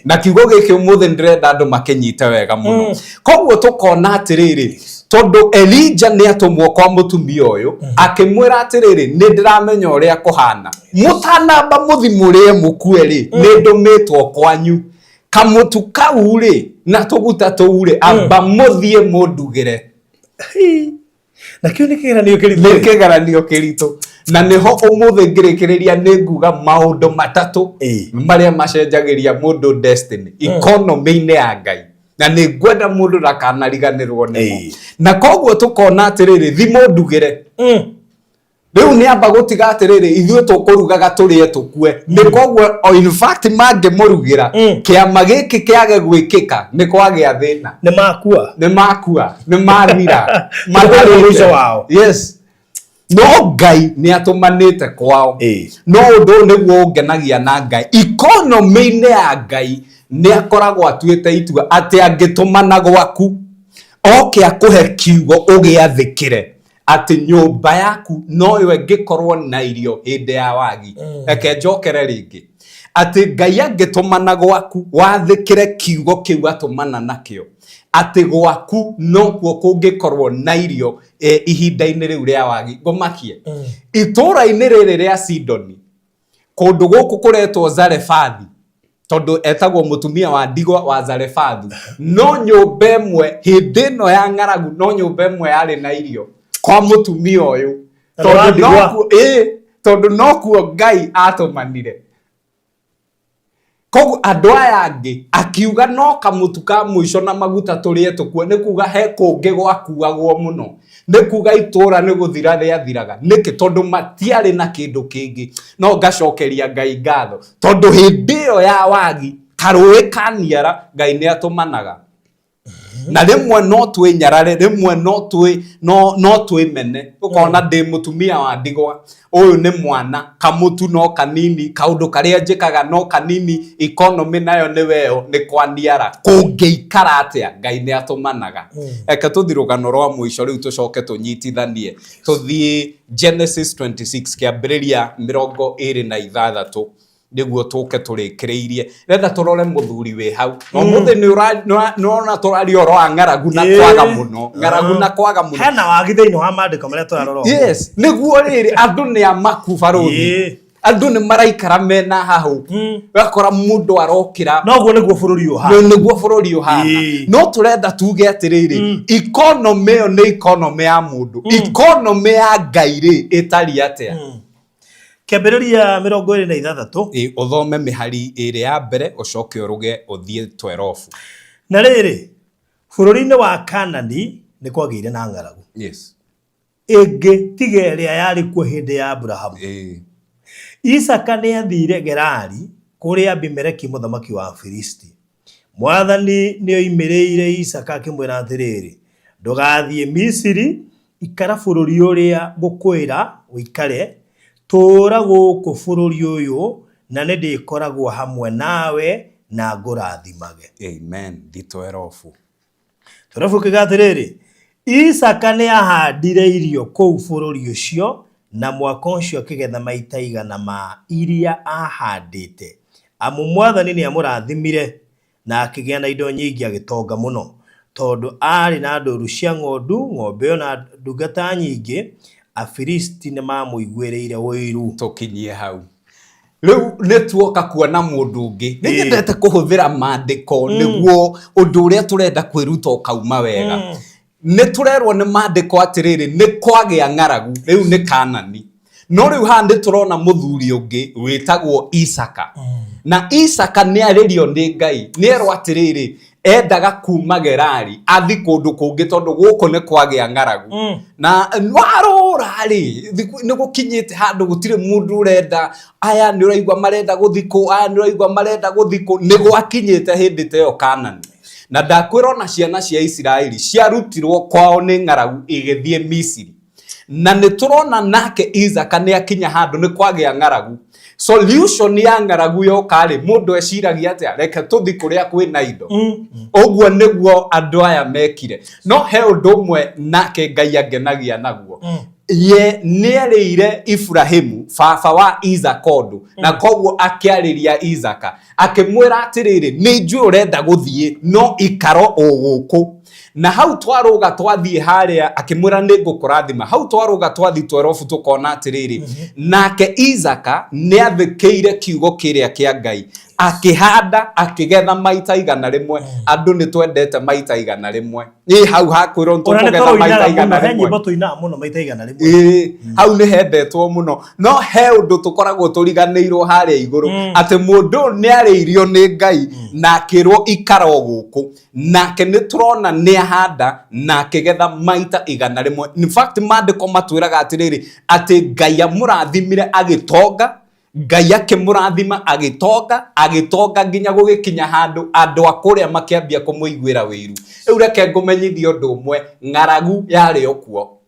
Na kiugo gĩkĩ ũmũthĩ ndĩrenda andũ makĩnyite wega mũno. Koguo tũkona atĩrĩrĩ, tondũ Elija nĩ atũmwo kwa mũtumia ũyũ, akĩmwĩra atĩrĩrĩ, nĩ ndĩramenya ũrĩa kũhana, mũtanamba mũthi mũrĩe mũkue rĩ, nĩ ndũmĩtwo kwanyu. Kamũtu kau rĩ na tũguta tũu rĩ, amba mũthiĩ mũndugĩre. Na kĩu nĩ kĩgeranio kĩritũ. Nĩ kĩgeranio kĩritũ, na nĩho ũmũthĩ ngĩrĩkĩrĩria nĩ nguga maũndũ matatũ marĩa macenjagĩria mũndũ destiny economy-inĩ ya Ngai, na nĩ ngwenda mũndũ ndakanariganĩrwo nĩmo. Na koguo tũkona atĩrĩrĩ, thi mũndugĩre. Rĩu nĩ amba gũtiga atĩrĩrĩ, ithuĩ tũkũrugaga tũrĩe tũkue. Nĩ koguo o in fact mangĩmũrugĩra, kĩama gĩkĩ kĩage gwĩkĩka, nĩ kwagĩa thĩna. Nĩ makua. Nĩ makua, nĩ mathira. Matarĩ mũico wao. Yes, no Ngai nĩ atũmanĩte kwao. No ũndũ ũyũ nĩguo ũngenagia na Ngai, ikonomĩ-inĩ ya Ngai nĩ akoragwo atuĩte itua atĩ angĩtũmana gwaku oke akũhe kiugo ũgĩathĩkĩre, atĩ nyũmba yaku noyo ĩngĩkorwo na irio hĩndĩ ya wagi. Reke njokere rĩngĩ, atĩ Ngai angĩtũmana gwaku, wathĩkĩre kiugo kĩu atũmana nakĩo, atĩ gwaku nokuo kũngĩkorwo na irio ihinda-inĩ rĩu rĩa wagi. Ngũmakie itũũra-inĩ rĩrĩ rĩa Sidoni, kũndũ gũkũ kũretwo Zarefathi, tondũ etagwo mũtumia wa ndigwa wa Zarefathu. No nyũmba ĩmwe hĩndĩ ĩno ya ng'aragu, no nyũmba ĩmwe yarĩ na irio kwa mũtumia ũyũ. Na nĩ wa tondũ ndigwa. Nokuo, ĩĩ, tondũ nokuo Ngai atũmanire. Koguo andũ aya angĩ akiuga no kamũtu ka mũico na maguta tũrĩe tũkue, nĩ kuga he kũngĩ gwakuagwo mũno, nĩ kuga itũra nĩ gũthira rĩathiraga. Nĩkĩ? Tondũ matiarĩ na kĩndũ kĩngĩ. No ngacokeria Ngai ngatho, tondũ hĩndĩ ĩyo ya wagi, karũĩ ka niara, Ngai nĩ atũmanaga. Na rĩmwe no twĩnyarare, rĩmwe no twĩmene, ũkona ndĩ mũtumia wa ndigwa, ũyũ nĩ mwana, kamũtu no kanini, kaũndũ karĩa njĩkaga no kanini, economy nayo nĩ weyo, nĩ kwaniara, kũngĩikara atĩa? Ngai nĩ atũmanaga. Reke tũthiĩ rũgano rwa mũico rĩu, tũcoke tũnyitithanie, tũthiĩ Genesis 26, kĩambĩrĩria 26, nĩguo tũke tũrĩkĩrĩirie. Renda tũrore mũthuri wĩ hau na ũmũthĩ nĩ ũrona tũraria ũhoro wa ng'aragu na kwaga mũno, ng'aragu na kwaga mũno. Hena wagi thĩinĩ wa maandĩko marĩa tũrarora ũmũthĩ. Yes, nĩguo rĩrĩ, andũ nĩ amaku barũthi, andũ nĩ maraikara mena hahũ, ũgakora mũndũ arokĩra. Noguo nĩguo bũrũri ũhana. Nĩguo bũrũri ũhana. No tũrenda tuge atĩrĩrĩ, economy ĩyo nĩ economy ya mũndũ, economy ya Ngai rĩ ĩtariĩ atĩa? Kĩambĩrĩria 26. Ĩ, ũthome mĩhari 2 ya mbere, ũcoke ũrũge ũthiĩ 12. Na rĩrĩ, bũrũri-inĩ wa Kaanani nĩ kwagĩire na ng'aragu. Ĩngĩ tiga ĩrĩa yarĩ kuo hĩndĩ ya Aburahamu. Isaaka nĩathiire Gerari kũrĩ Abimeleki mũthamaki wa Afilisti. Mwathani nĩoimĩrĩire Isaaka akĩmwĩra atĩrĩrĩ, Ndũgathiĩ Misiri, ikara bũrũri ũrĩa ngũkwĩra ũikare, tũũra gũkũ bũrũri ũyũ, na nĩndĩkoragwo hamwe nawe na ngũrathimage. Amen. Thitwerobu. Twerobu ũkiuga atĩrĩrĩ, Isaaka nĩahandire irio kũu bũrũri ũcio, na mwaka ũcio akĩgetha maita 100 ma iria aahandĩte, amu Mwathani nĩamũrathimire, na akĩgĩa na indo nyingĩ agĩtonga mũno, tondũ aarĩ na ndũũru cia ng'ondu, ng'ombe o na ndungata nyingĩ, Afilisti nĩmamũiguĩrĩire ũiru. Tũkinyie hau. Rĩu nĩ tuoka kuona mũndũ ũngĩ. Nĩ nyendete kũhũthĩra maandĩko nĩguo ũndũ ũrĩa tũrenda kwĩruta ũkauma wega. Nĩ tũrerwo nĩ maandĩko atĩrĩrĩ, nĩ kwagĩa ng'aragu, rĩu nĩ Kanani. No rĩu haha nĩ tũrona mũthuri ũngĩ wĩtagwo Isaka. Na Isaka nĩ arĩrio nĩ Ngai, nĩ erwo atĩrĩrĩ, endaga kuma Gerari athi kũndũ kũngĩ tondũ gũkũ nĩ kwagĩa ng'aragu. Na warũra rĩ, nĩ gũkinyĩte handũ gũtirĩ mũndũ ũrenda, aya nĩ ũraigua marenda gũthiĩ kũ, aya nĩ ũraigua marenda gũthiĩ kũ, nĩ gwakinyĩte hĩndĩ ta ĩyo Kanani. Na ndakwĩra ona ciana cia Isiraeli ciarutirwo kwao nĩ ng'aragu igĩthiĩ Misiri. Na nĩ tũrona nake Isaka nĩ akinya handũ nĩ kwagĩa ng'aragu. Solution ya ng'aragu yoka rĩ, mũndũ eciragia atĩa? Reke tũthi kũrĩa kwĩna indo. Ũguo nĩguo andũ aya mekire. No he ũndũ ũmwe nake Ngai angenagia naguo. Ye nĩerĩire Iburahimu baba wa Isaka ũndũ, na koguo akĩarĩria Isaka akĩmwĩra atĩrĩrĩ, nĩ njũĩ ũrenda gũthiĩ no ikara o gũkũ. Na hau twarũga twathiĩ harĩa akĩmwĩra nĩ ngũkũrathima. Hau twarũga twathiĩ twerobu tũkona atĩrĩrĩ, nake Isaka nĩ athĩkĩire kiugo kĩrĩa kĩa Ngai, akĩhanda akĩgetha maita 100. Andũ nĩ twendete maita 100. Ĩ hau hakwĩrwo nĩ Ona nĩ tũkũgetha maita tũroinaga igana mũno, he rĩmwe. nyĩmbo tũinaga mũno maita 100. Ĩĩ, hau nĩ hendetwo mũno. No he ũndũ tũkoragwo tũriganĩirwo harĩa igũrũ, atĩ mũndũ ũyũ nĩ arĩirio nĩ Ngai na akĩrwo ikara o gũkũ. Nake nĩ tũrona nĩ ahanda na akĩgetha maita 100. In fact, maandĩko matwĩraga atĩrĩrĩ, atĩ Ngai amũrathimire agĩtonga, Ngai akĩmũrathima agĩtonga, agĩtonga nginya gũgĩkinya handũ andũ a kũrĩa makĩambia kũmũiguĩra wĩiru. Rĩu reke ngũmenyithie ũndũ ũmwe, ng'aragu yarĩ o kuo.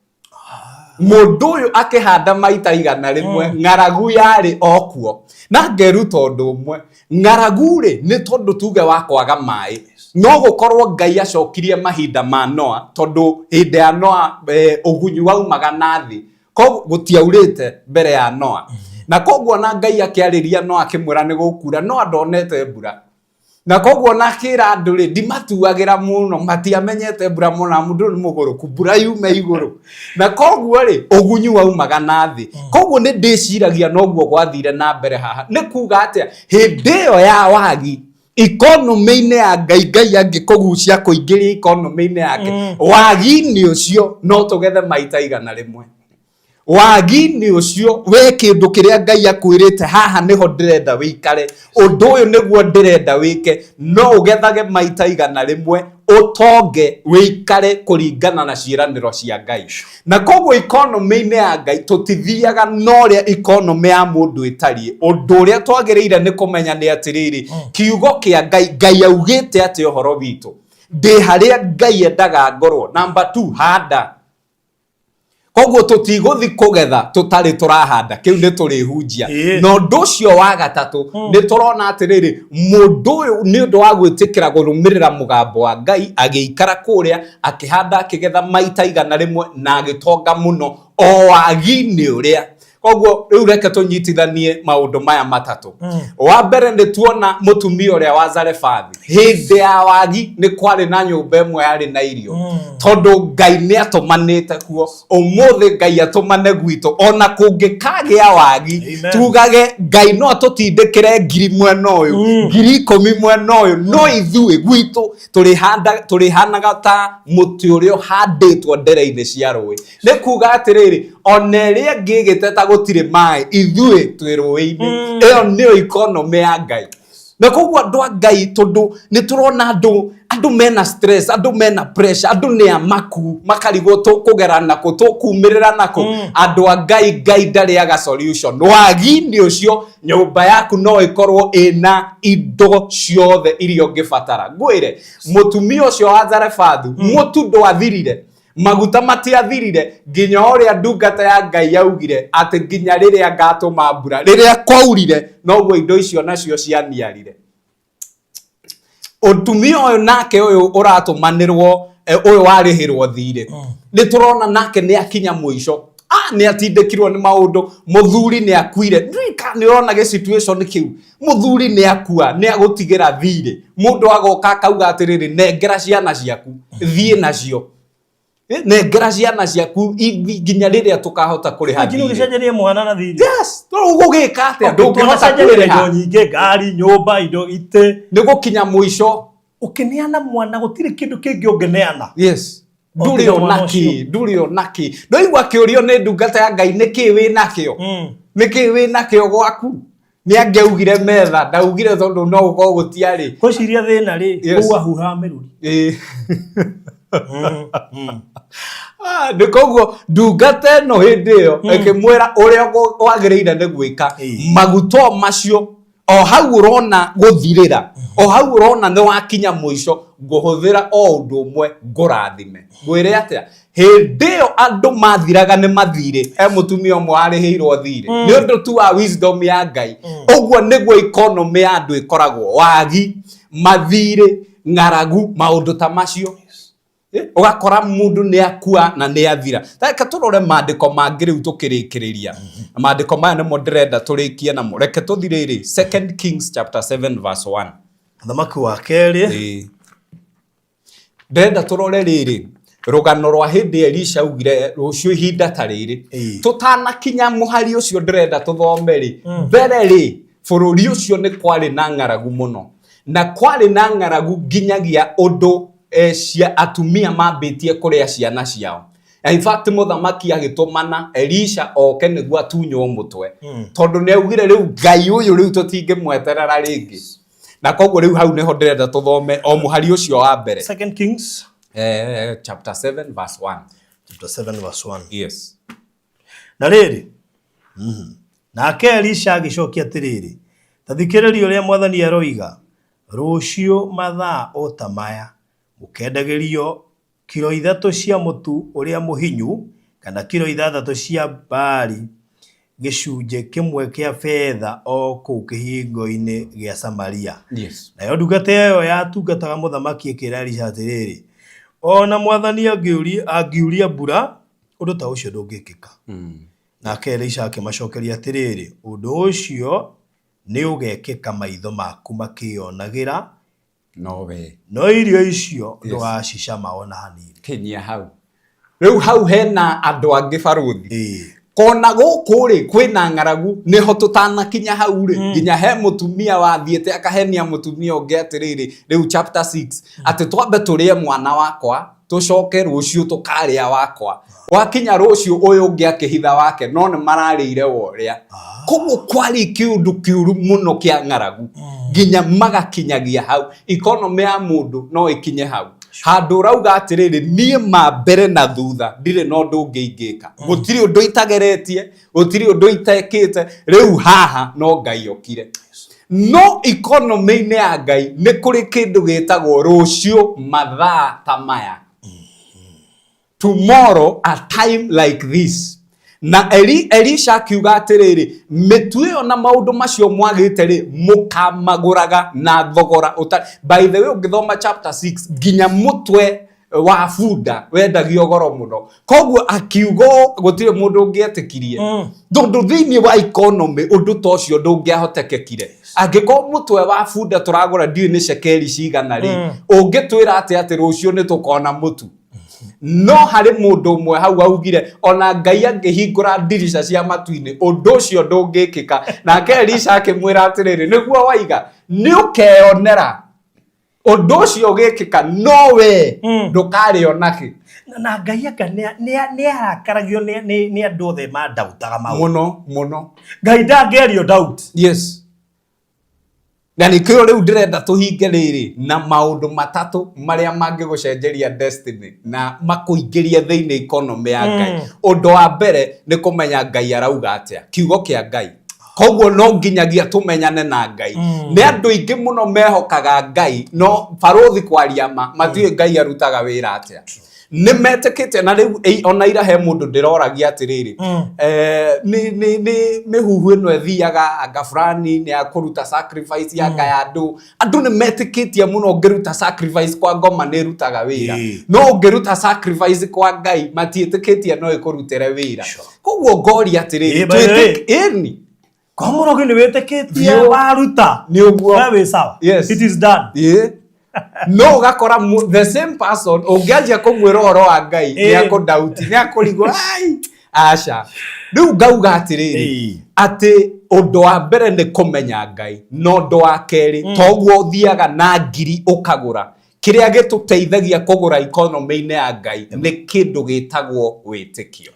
Mũndũ ũyũ akĩhanda maita 100, ng'aragu yarĩ o kuo. Na ngeruta ũndũ ũmwe, ng'aragu rĩ, nĩ tondũ tuge wa kwaga maĩ. No gũkorwo Ngai acokirie mahinda ma Noa, tondũ hĩndĩ ya Noa ũgunyu waumaga na thĩ. Koguo gũtiaurĩte mbere ya Noa. Na koguo na Ngai akĩarĩria Noa akĩmwĩra nĩ gũkura, Noa ndonete mbura. Na koguo na akĩra andũ rĩ, ndimatuagĩra mũno, matiamenyete mbura mũno, na mũndũ nĩ mũgũrũku, mbura yume igũrũ. Na koguo rĩ, ũgunyu waumaga na thĩ. Koguo nĩ ndĩciragia noguo gwathire na mbere haha. Nĩ kuga atĩa, hĩndĩ ĩyo ya wagi, ikonomĩ-inĩ ya Ngai, Ngai angĩkũgucia kũingĩria ikonomĩ-inĩ yake, wagi-inĩ ũcio no tũgethe maita 100. Wagi-inĩ ũcio we kĩndũ kĩrĩa Ngai akwĩrĩte haha nĩho ndĩrenda wĩikare, ũndũ ũyũ nĩguo ndĩrenda wĩke, no ũgethage maita 100 ũtonge wĩikare kũringana na ciĩranĩro cia Ngai. Na koguo ikonomĩ-inĩ ya Ngai tũtithiaga na ũrĩa ikonomĩ ya mũndũ ĩtariĩ. Ũndũ ũrĩa twagĩrĩire nĩ kũmenya nĩ atĩrĩrĩ, kiugo kĩa Ngai, Ngai augĩte atĩa ũhoro witũ? Ndĩ harĩa Ngai endaga ngorwo. Number 2, handa. Koguo tũtigũthi kũgetha tũtarĩ tũrahanda, kĩu nĩ tũrĩhunjia. Na ũndũ ũcio wa gatatũ, nĩ tũrona atĩrĩrĩ, mũndũ ũyũ nĩ ũndũ wa gwĩtĩkĩra kũrũmĩrĩra mũgambo wa Ngai, agĩikara kũrĩa, akĩhanda akĩgetha maita 100 na agĩtonga mũno o wagi-inĩ ũrĩa. Koguo rĩu reke tũnyitithanie maũndũ maya matatũ. Wa mbere nĩ tuona mũtumia ũrĩa wa Zarefathi, hĩndĩ ya wagi nĩ kwarĩ na nyũmba ĩmwe yarĩ na irio, tondũ Ngai nĩ atũmanĩte kuo. Ũmũthĩ Ngai atũmane gwitũ, ona kũngĩkagĩa wagi, tugage Ngai no atũtindĩkĩre ngiri mwena ũyũ, 10,000 mwena ũyũ, no ithuĩ gwitũ tũrĩhanaga ta mũtĩ ũrĩa ũhandĩtwo ndere-inĩ cia rũĩ. Nĩ kuga atĩrĩrĩ, ona ĩrĩa ĩngĩ ĩgĩteta gũtirĩ maĩ, ithuĩ twĩ rũĩ-inĩ. Ĩyo nĩyo ikonomĩ ya Ngai. Na koguo andũ a Ngai, tondũ nĩ tũrona andũ mena stress, andũ mena pressure, andũ nĩ amaku, makarigwo tũkũgera nakũ, tũkumĩrĩra nakũ. Andũ a Ngai, Ngai ndarĩaga solution. Wagi-inĩ ũcio, nyũmba yaku no ĩkorwo ĩna indo ciothe iria ũngĩbatara. Ngwĩre, mũtumia ũcio wa Zarefathu, mũtu ndwathirire, maguta matiathirire, nginya ũrĩa ndungata ya Ngai yaugire atĩ nginya rĩrĩa ngatũma mbura. Rĩrĩa kwaurire, noguo indo icio nacio cianiarire. Ũtumia ũyũ nake ũyũ ũratũmanĩrwo, ũyũ warĩhĩrwo thirĩ, nĩ tũrona nake nĩ akinya mũico. Nĩ atindĩkirwo nĩ maũndũ, mũthuri nĩ akuire. Ndika nĩ ũrona gĩ situation kĩu, mũthuri nĩ akua, nĩ agũtigĩra thirĩ. Mũndũ agoka akauga atĩrĩrĩ, nengera ciana ciaku, thiĩ nacio. Nengera ciana ciaku nginya rĩrĩa tũkahota kũrĩha Imagine thirĩ. ũgĩcenjeria mwana na thirĩ. Yes, ũgũgĩka atĩa? Ndũngĩhota Twanacenjeria kũrĩha. indo nyingĩ, ngari, nyũmba, indo, itĩ. Nĩ gũkinya mũico. Ũkĩneana mwana gũtirĩ kĩndũ kĩngĩ ũngĩneana. Yes. Ndũrĩ Ũngĩneana ona mwana kĩ, ũcio. ndũrĩ ona kĩ. Ndwaigua akĩũrio nĩ ndungata ya Ngai, nĩ kĩ wĩ nakĩo? Nĩ kĩ wĩ nakĩo gwaku? Nĩ angĩaugire metha, ndaugire tondũ no gũkorwo gũtiarĩ. Ngwĩciria thĩna rĩ, kũu ahuhaga mĩrũri. Ĩĩ. Ah, nĩ koguo ndungata ĩno hĩndĩ ĩyo ĩkĩmwĩra ũrĩa wagĩrĩire nĩ gwĩka. Maguta o macio o hau ũrona gũthirĩra, o hau ũrona nĩ wakinya mũico, ngũhũthĩra o ũndũ ũmwe ngũrathime. Ngwĩre atĩa? Hĩndĩ ĩyo andũ mathiraga nĩ mathirĩ, he mũtumia ũmwe warĩhĩirwo thirĩ nĩ ũndũ tu wa wisdom ya Ngai. Ũguo nĩguo economy ya andũ ĩkoragwo, wagi, mathirĩ, ng'aragu, maũndũ ta macio. Ũgakora mũndũ nĩ akua na nĩ athira. Reke tũrore maandĩko mangĩ rĩu tũkĩrĩkĩrĩria. Maandĩko maya nĩmo ndĩrenda tũrĩkie namo. Reke tũthi rĩrĩ, 2 Kings chapter 7 verse 1. Mũthamaki wa kerĩ. Ĩĩ. Ndĩrenda tũrore rĩrĩ, rũgano rwa hĩndĩ Elisha augire rũciũ ihinda ta rĩrĩ. Tũtanakinya mũhari ũcio ndĩrenda tũthome rĩ, mbere rĩ, bũrũri ũcio nĩ kwarĩ na ng'aragu mũno. Na kwarĩ na ng'aragu nginyagia ũndũ cia atumia mambĩtie kũrĩa ciana ciao. Na in fact mũthamaki agĩtũmana Elisha oke nĩguo atunywo mũtwe. Tondũ nĩ augire rĩu Ngai ũyũ rĩu tũtingĩmweterera rĩngĩ. Na koguo rĩu hau nĩho ndĩrenda tũthome o mũhari ũcio wa mbere. Second Kings Chapter 7 verse 1. Chapter 7 verse 1. Yes. Na rĩrĩ, nake Elisha agĩcokia atĩrĩrĩ, ta thikĩrĩria ũrĩa mwathani aroiga, rũciũ mathaa o ta maya, mũkendagĩrio kiro 3 cia mũtu ũrĩa mũhinyu, kana kiro 6 cia mbaarĩ gĩcunjĩ kĩmwe kĩa betha o kũu kĩhingo-inĩ gĩa Samaria. Yes. Nayo ndungata ĩyo yatungataga mũthamaki ĩkĩĩra Elisha atĩrĩrĩ, O na mwathani angiuria mbura, ũndũ ta ũcio ndũngĩkĩka. Nake Elisha akĩmacokeria atĩrĩrĩ, Ũndũ ũcio nĩũgekĩka maitho maku makĩĩonagĩra, No we. No irio icio ndũgacicama o na hanini. Kinyia hau. Rĩu hau hena andũ angĩ barũthi. Kona gũkũ rĩ kwĩna ng'aragu nĩho tũtanakinya hau rĩ nginya he mũtumia wathiĩte akahenia mũtumia ũngĩ atĩrĩrĩ rĩu chapter 6 atĩ twambe tũrĩe mwana wakwa tũcoke rũciũ tũkarĩa wakwa. Gwakinya rũciũ ũyũ ũngĩ akĩhitha wake no nĩ mararĩire worĩa. Koguo kwarĩ kĩũndũ kĩũru mũno kĩa ng'aragu nginya magakinyagia hau. Economy ya mũndũ no ĩkinye hau. Handũ ũrauga atĩrĩrĩ niĩ ma mbere na thutha ndirĩ na ũndũ ũngĩ ingĩka. Gũtirĩ ũndũ itageretie, gũtirĩ ũndũ itekĩte, rĩu haha no Ngai okire. No economy-inĩ ya Ngai nĩ kũrĩ kĩndũ gĩtagwo rũciũ mathaa ta maya. Tomorrow a time like this. Na Elisha akiuga atĩrĩrĩ, mĩtu ĩyo na maũndũ macio mwagĩte rĩ, mũkamagũraga na thogora ũtarĩ. By the way, ũngĩthoma chapter 6 nginya mũtwe wa bunda wendagio goro mũno. Koguo akiuga ũũ, gũtirĩ mũndũ ũngĩetĩkirie. Tondũ thĩinĩ wa economy ũndũ ta ũcio ndũngĩahotekekire. Angĩkorwo mũtwe wa bunda tũragũra ndiũĩ nĩ cekeri cigana rĩ, ũngĩtwĩra atĩa atĩ rũciũ nĩ tũkona mũtu? No harĩ mũndũ ũmwe hau augire ona Ngai angĩhingũra ndirica cia matu-inĩ ũndũ ũcio ndũngĩkĩka. Nake Elisha akĩmwĩra atĩrĩrĩ, nĩguo waiga, nĩ ũkeyonera ũndũ ũcio ũgĩkĩka, no we ndũkarĩo nakĩ. Na Ngai anga nĩ arakaragio nĩ andũ othe mandautaga maũndũ. Mũno, mũno. Ngai ndangĩario doubt. Yes. Na nĩkĩo rĩu ndĩrenda tũhinge rĩrĩ na maũndũ matatũ marĩa mangĩgũcenjeria destiny na makũingĩrie thĩinĩ economy ya Ngai. Ũndũ wa mbere nĩ kũmenya Ngai arauga atĩa, kiugo kĩa Ngai. Koguo no nginyagia tũmenyane na Ngai. Nĩ andũ aingĩ mũno mehokaga Ngai, no barũthi kwaria ma, matiũĩ Ngai arutaga wĩra atĩa. Nĩ metĩkĩtie na rĩu ona ira he mũndũ ndĩroragia atĩrĩrĩ, nĩ mĩhuhu ĩno ĩthiaga anga fulani nĩ ya kũruta sacrifice anga ya andũ. Andũ nĩ metĩkĩtie mũno ũngĩruta sacrifice kwa ngoma nĩ ĩrutaga wĩra. No ũngĩruta sacrifice kwa Ngai matiĩtĩkĩtie no ĩkũrutĩre wĩra. Koguo ngoria atĩrĩrĩ, By the way. ĩni. Kwa mũrogi nĩ wĩtĩkĩtie Biũ. waruta. Nĩ ũguo. We wĩ sawa. Yes. It is done. No ũgakora the same person ũngĩanjia kũmwĩra ũhoro wa Ngai nĩ akũndauti, nĩ akũrigwo, ai, aca. Rĩu ngauga atĩrĩrĩ, atĩ ũndũ wa mbere nĩ kũmenya Ngai, na ũndũ wa kerĩ, toguo ũthiaga na ngiri ũkagũra. Kĩrĩa gĩtũteithagia kũgũra economy-inĩ ya Ngai nĩ kĩndũ gĩtagwo wĩtĩkio.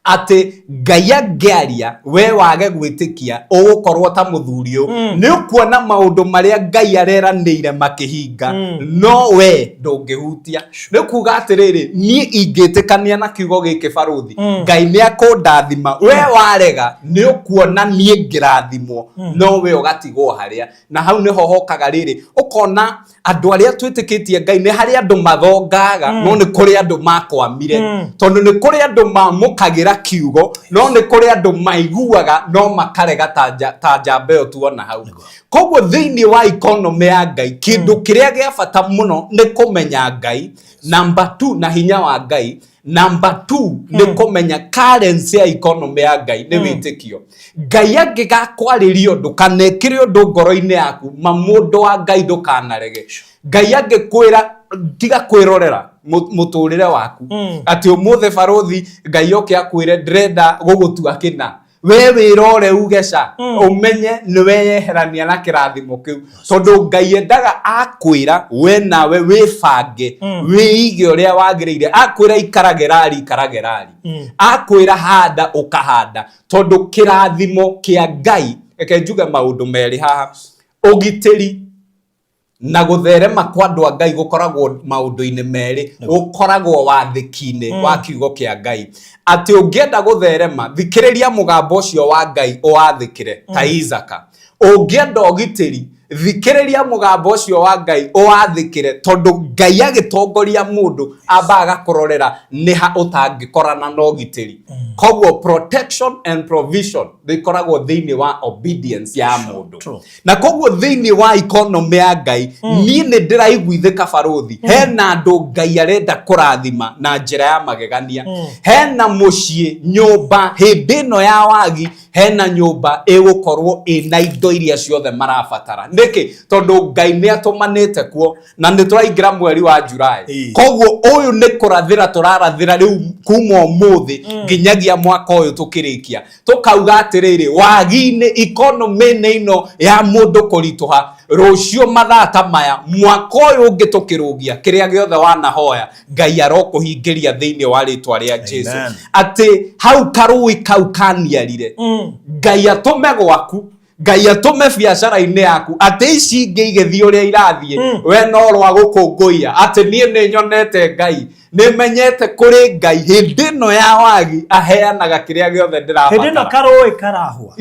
Atĩ Ngai angĩaria we wage gwĩtĩkia, ũgũkorwo ta mũthuri ũyũ. Nĩ ũkuona maũndũ marĩa Ngai areranĩire makĩhinga, no we ndũngĩhutia. Nĩ kuga atĩrĩrĩ, niĩ ingĩtĩkania na kiugo gĩkĩ barũthi, Ngai nĩ akũndathima, we warega nĩ ũkuona niĩ ngĩrathimwo, no we ũgatigwo harĩa. Na hau nĩho hokaga rĩrĩ, ũkona andũ arĩa twĩtĩkĩtie Ngai, nĩ harĩ andũ mathongaga, no nĩ kũrĩ andũ makwamire, tondũ nĩ kũrĩ andũ mamũkagĩra kiugo, no nĩ kũrĩ andũ maiguaga no makarega, ta njamba ĩyo tuona hau. Koguo thĩinĩ wa economy ya Ngai, kĩndũ kĩrĩa gĩa bata mũno nĩ kũmenya Ngai number 2 na hinya wa Ngai. Number 2 nĩ kũmenya currency ya economy ya Ngai nĩ wĩtĩkio. Ngai angĩgakwarĩria ũndũ kana ĩkĩre ũndũ ngoro-inĩ yaku, ma mũndũ wa Ngai, ndũkanarege. Ngai angĩkwĩra tiga kwĩrorera mũtũrĩre waku, atĩ ũmũthĩ barũthi Ngai oke akwĩre ndĩrenda gũgũtua kĩna, we wĩrore uge ca, ũmenye nĩ weyeherania na kĩrathimo kĩu, tondũ Ngai endaga akwĩra we nawe wĩbange, wĩige ũrĩa wagĩrĩire. Akwĩra ikara Gerari, ikara Gerari. Akwĩra handa, ũkahanda, tondũ kĩrathimo kĩa Ngai, reke njuge maũndũ merĩ haha, ũgitĩri na gũtherema kwa andũ a Ngai gũkoragwo maũndũ-inĩ merĩ. Gũkoragwo wathĩki-inĩ wa kiugo kĩa Ngai, atĩ ũngĩenda gũtherema, thikĩrĩria mũgambo ũcio wa Ngai ũwathĩkĩre ta Isaka. Ũngĩenda ũgitĩri, thikĩrĩria mũgambo ũcio wa Ngai ũwathĩkĩre, tondũ Ngai agĩtongoria mũndũ amba agakũrorera nĩ ha ũtangĩkorana na ũgitĩri. Koguo protection and provision nĩ ikoragwo thĩinĩ wa obedience ya mũndũ. Na koguo thĩinĩ wa economy ya Ngai, niĩ nĩ ndĩraiguithĩka barũthi, hena andũ Ngai arenda kũrathima na njĩra ya magegania. Hena mũciĩ, nyũmba, hĩndĩ ĩno ya wagi, hena nyũmba ĩgũkorwo ĩna indo iria ciothe marabatara. Nĩkĩ? Tondũ Ngai nĩ atũmanĩte kuo, na nĩ tũraingĩra mweri wa July. Koguo ũyũ nĩ kũrathĩra tũrarathĩra rĩu kuma ũmũthĩ nginyagia mwaka ũyũ tũkĩrĩkia, tũkauga atĩrĩrĩ, wagi-inĩ, economy-inĩ ĩno ya mũndũ kũritũha, rũciũ mathaa ta maya mwaka ũyũ ũngĩ tũkĩrũgia, kĩrĩa gĩothe wanahoya Ngai arokũhingĩria thĩinĩ wa rĩtwa rĩa Jesu. Amen. Atĩ hau karũĩ kau kaniarire, Ngai atũme gwaku, Ngai atũme biacara-inĩ yaku, atĩ ici ingĩ igĩthiĩ ũrĩa irathiĩ, we no rwa gũkũngũiya atĩ niĩ nĩ nyonete Ngai, nĩ menyete kũrĩ Ngai hĩndĩ ĩno ya wagi aheanaga kĩrĩa gĩothe Hĩndĩ ĩno ndĩrabatara. Karũĩ karahũa.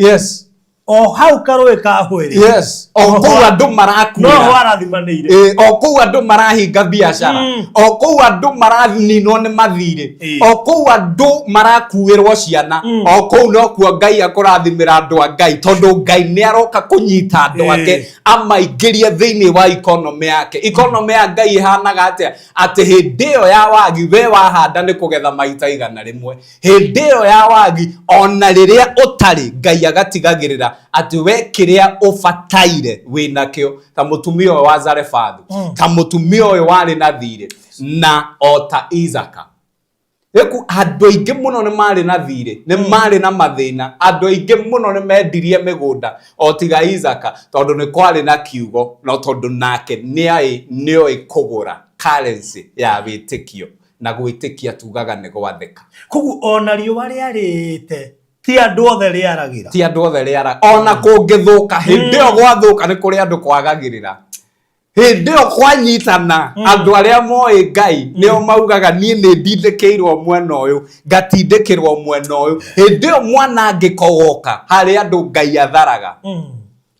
O hau karũĩ kahũĩrĩ. Yes, o kũu andũ No marakuĩra. ho arathimanĩire. Ĩ, o kũu andũ marahinga biacara, o kũu andũ maraninwo nĩ mathirĩ, o kũu andũ marakuĩrwo ciana, o kũu nokuo Ngai akũrathimĩra andũ a Ngai, tondũ Ngai nĩ aroka kũnyita andũ ake amaingĩrie thĩinĩ wa economy yake. Economy ya Ngai ĩhanaga atĩa? Atĩ hĩndĩ ĩyo ya wagi, we wahanda nĩ kũgetha maita 100. Hĩndĩ ĩyo ya wagi, ona rĩrĩa ũtarĩ, Ngai agatigagĩrĩra atĩ we kĩrĩa ũbataire wĩ nakĩo, ta mũtumia ũyũ wa Zarefathu, ta mũtumia ũyũ warĩ na thirĩ, na o ta Isaka. Rĩu andũ aingĩ mũno nĩ marĩ na thirĩ, nĩ marĩ na mathĩna, andũ aingĩ mũno nĩ mendirie mĩgũnda o tiga Isaka, tondũ nĩ kwarĩ na kiugo, no tondũ nake nĩ nĩoĩ kũgũra currency ya wĩtĩkio, na gwĩtĩkia tugaga nĩ gwathĩka. Koguo ona riũa rĩarĩte, ti andũ othe rĩaragĩra. Ti andũ othe rĩara. Ona kũngĩthũka, hĩndĩ ĩyo gwathũka nĩ kũrĩ andũ kwagagĩrĩra. Hĩndĩ ĩyo kwanyitana, andũ arĩa moĩ Ngai nĩo maugaga niĩ nĩ ndindĩkĩirwo mwena ũyũ, ngatindĩkĩrwo mwena ũyũ. Hĩndĩ ĩyo mwanangĩko woka, harĩ andũ Ngai atharaga,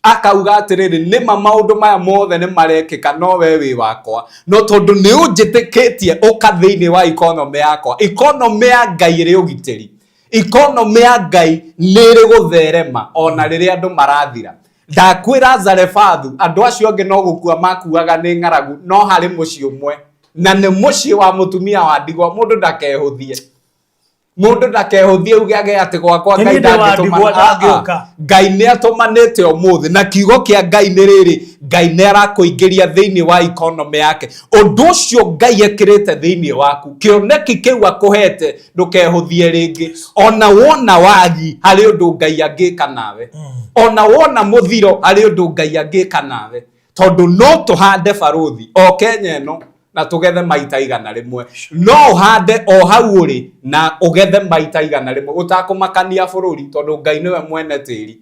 akauga atĩrĩrĩ, nĩma maũndũ maya mothe nĩ marekĩka, no we wĩ wakwa, no tondũ nĩ ũnjĩtĩkĩtie, ũka thĩinĩ wa economy yakwa. Economy ya Ngai ĩrĩ ũgitĩri. Economy ya Ngai nĩ ĩrĩ gũtherema ona rĩrĩa andũ marathira. Ndakwĩra Zarefathu, andũ acio angĩ no gũkua makuaga nĩ ng'aragu, no harĩ mũciĩ ũmwe, na nĩ mũciĩ wa mũtumia wa ndigwa. Mũndũ ndakehũthie, mũndũ ndakehũthie uge age atĩ gwakwa Nĩ Ngai niĩ ndĩ wa ndangĩtũmana. ndigwa, ndangĩũka. Ah, ah. Ngai nĩ atũmanĩte ũmũthĩ, na kiugo kĩa Ngai nĩ rĩrĩ, Ngai nĩ arakũingĩria thĩinĩ wa economy yake. Ũndũ ũcio Ngai ekĩrĩte thĩinĩ waku, kĩoneki kĩu akũhete, ndũkehũthie rĩngĩ. Ona wona wagi, harĩ ũndũ Ngai angĩka nawe. Ona wona mũthiro, harĩ ũndũ Ngai angĩka nawe, tondũ no tũhande barũthi o Kenya ĩno. Na tũgethe maita 100. No ũhande o hau ũrĩ na ũgethe maita 100 ũtakũmakania bũrũri, tondũ Ngai nĩwe mwene tĩri.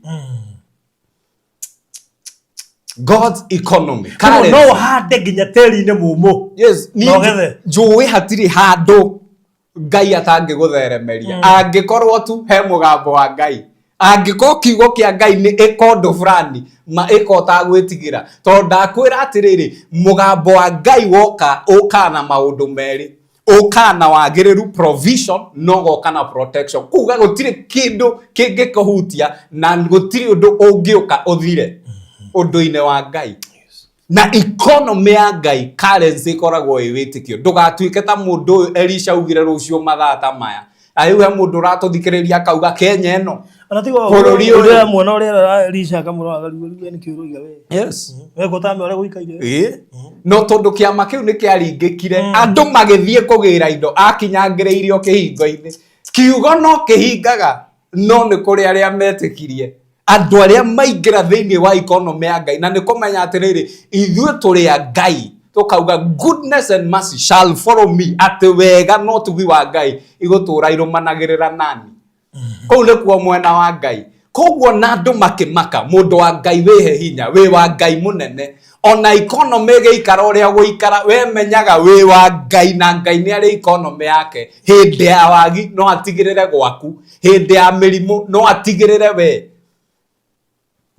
God's economy. Koguo no Currency. ũhande nginya tĩri-inĩ mũmũ. Yes, Na niĩ ũgethe. Njũĩ hatirĩ handũ Ngai atangĩgũtheremeria angĩkorwo tu he mũgambo wa Ngai, angĩkorwo kiugo kĩa Ngai nĩ ĩka ũndũ fulani ma ĩka ũtagwĩtigĩra, tondũ ndakwĩra atĩrĩrĩ, mũgambo wa Ngai woka ũkaga na maũndũ merĩ, ũkaga na wagĩrĩru, provision, no ũgoka na protection, kuga gũtirĩ kĩndũ kĩngĩkũhutia na gũtirĩ ũndũ ũngĩũka ũthire ũndũ-inĩ wa Ngai. Na economy ya Ngai, currency ĩkoragwo ĩ wĩtĩkio. Ndũgatuĩke ta mũndũ ũyũ Elisha augire rũciũ mathaa ta maya. Rĩu he mũndũ ũratũthikĩrĩria akauga Kenya ĩno Ona tiga bũrũri ũyũ. Ũrĩa mwana ũrĩa Elisha akamũrora akarigwo, "Rĩu we nĩkĩ ũroiga we?" We gũtame ũrĩa gũikaire. Ĩĩ. No tondũ kĩama kĩu nĩ kĩaringĩkire, andũ magĩthiĩ kũgĩra indo, akinyangĩrĩirio kĩhingo-inĩ. Kiugo no kĩhingaga, no nĩ kũrĩ arĩa metĩkirie. Andũ arĩa maingĩra thĩinĩ wa economy ya Ngai, na nĩ kũmenya atĩrĩrĩ, ithuĩ tũrĩ a Ngai, tũkauga goodness and mercy shall follow me, atĩ wega na ũtugi wa Ngai igũtũra irũmanagĩrĩra nani. Kũu nĩkuo mwena wa Ngai. Koguo na andũ makĩmaka, mũndũ wa Ngai wĩhe hinya, wĩ wa Ngai mũnene. Ona economy ĩgĩikara ũrĩa gũikara, we menyaga wĩ wa Ngai na Ngai nĩ arĩ economy yake. Hĩndĩ ya wagi no atigĩrĩre gwaku, hĩndĩ ya mĩrimũ no atigĩrĩre we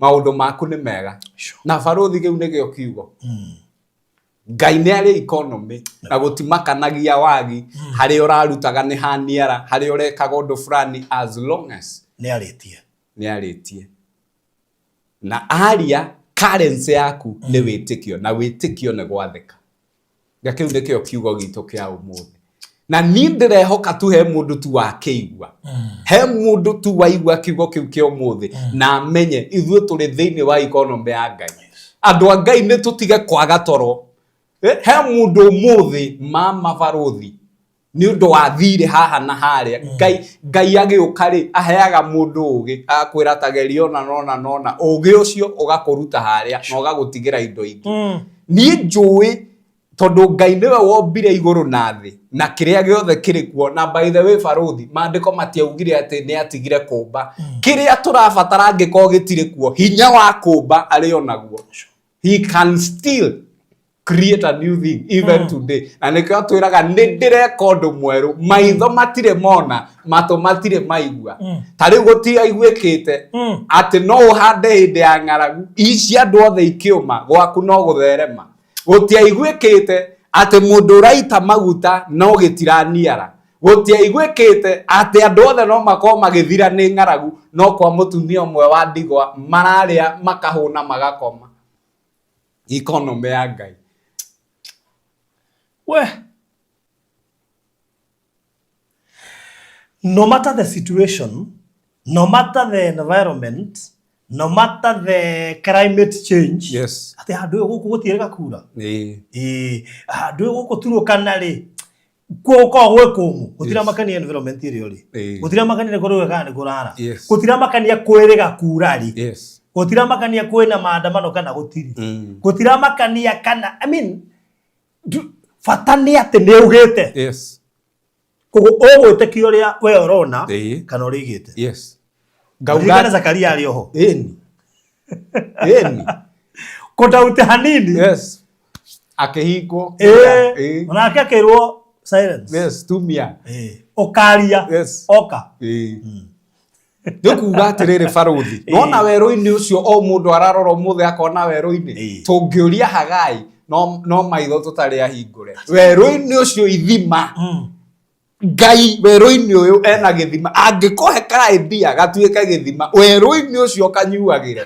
maũndũ maku nĩ mega. Na barũthi, kĩu nĩkĩo kiugo. Ngai nĩ arĩ economy na gũtimakanagia wagi, harĩa ũrarutaga nĩ haniara, harĩa ũrekaga ũndũ fulani, as long as Nĩ arĩtie. Nĩ arĩtie na aria, currency yaku nĩ wĩtĩkio, na wĩtĩkio nĩ gwathĩka. Na kĩu nĩkĩo kiugo gitũ kĩa ũmũthĩ, na niĩ ndĩrehoka tu he mũndũ tu wakĩigua, he mũndũ tu waigua kiugo kĩu kĩa ũmũthĩ na amenye ithuĩ tũrĩ thĩinĩ wa economy ya Ngai. Andũ a Ngai, nĩ tũtige kwaga toro. He mũndũ ũmũthĩ, mama barũthi, nĩ ũndũ wa thirĩ haha na harĩa. Ngai agĩũka rĩ, aheaga mũndũ ũgĩ, agakwĩra ta geria ũna nona nona, ũgĩ ũcio ũgakũruta harĩa na ũgagũtigĩra indo ingĩ. Niĩ njũĩ tondũ Ngai nĩwe wombire igũrũ na thĩ na kĩrĩa gĩothe kĩrĩ kuo. Na by the way, barũthi, maandĩko matiaugire atĩ nĩ atigire kũmba. Kĩrĩa tũrabatara angĩkorwo gĩtirĩ kuo, hinya wa kũmba arĩ o naguo. He can still create a new thing even today, na nĩkĩo atwĩraga nĩ ndĩreka ũndũ mwerũ, maitho matirĩ mona, matũ matirĩ maigua. Ta rĩu gũtiaiguĩkĩte atĩ no ũhande hĩndĩ ya ng'aragu ici, andũ othe ikĩũma, gwaku no gũtherema. Gũtiaiguĩkĩte atĩ mũndũ ũraita maguta no gĩtiraniara. Gũtiaiguĩkĩte atĩ andũ othe no makorwo magĩthira nĩ ng'aragu, no kwa mũtumia ũmwe wa ndigwa mararĩa, makahũna, magakoma. Economy ya Ngai. We, no matter the situation, no matter the environment, no matter the climate change, atĩ handũ ĩyo gũkũ gũtiĩrĩga kura. Ĩĩ, handũ ĩyo gũkũ Turukana rĩ, kuo gũkoragwo gwĩ kũmũ, gũtiramakania environment ĩrĩa ũrĩ. Gũtiramakania nĩ kũrũga kana nĩ kũrara. Gũtiramakania kwĩrĩga kura rĩ. Gũtiramakania kwĩna maandamano kana gũtirĩ. Gũtiramakania kana, I mean, bata nĩ atĩ nĩ augĩte. Koguo ũgwĩtĩkia ũrĩa we ũrona kana ũrĩa aigĩte. Ngauga Ririkana Zakaria arĩ oho. Ĩni, ĩni. Kũdaute hanini. Yes, akĩhingwo. Onake akĩrwo silence. Yes, tumia. Ũkaria. Oka. Nĩ kuga atĩrĩrĩ, barũthi, nona werũ-inĩ ũcio o mũndũ ararora ũmũthĩ akona werũ-inĩ. Tũngĩũria Hagai, no maitho tũtarĩ ahingũre werũ-inĩ ũcio ithima. Ngai werũ-inĩ ũyũ ena gĩthima, angĩkũhe ka idea gatuĩke gĩthima werũ-inĩ ũcio kanyuagĩre.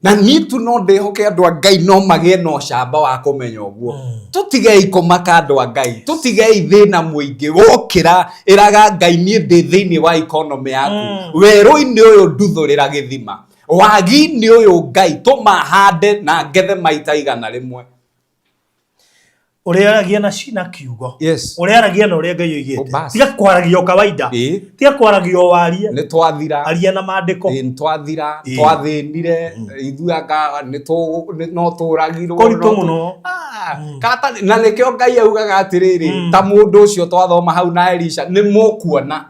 Na niĩ tu no ndĩhoke andũ a Ngai no magĩe na ũcamba wa kũmenya ũguo. Tũtigei kũmaka, andũ a Ngai, tũtigei thĩna mũingĩ. Wokĩra ĩraga Ngai, niĩ ndĩ thĩinĩ wa economy yaku. Werũ-inĩ ũyũ nduthũrĩra gĩthima, wagi-inĩ ũyũ Ngai tũma hande na ngethe maita 100. Ũrĩaragia na kiugo. Ũrĩaragia na ũrĩa Ngai oigĩte. Oh, bas. Tiga kwaragia o kawaida. Tiga kwaragia o warie. Nĩ twathira. Aria na maandĩko. Ĩĩ, nĩ twathira. Twathĩnire ithuĩ anga no tũragirwo. Kũritũ mũno. haha Kata, na nĩkĩo Ngai augaga atĩrĩrĩ, ta mũndũ ũcio twathoma hau na Elisha, nĩ mũkuona.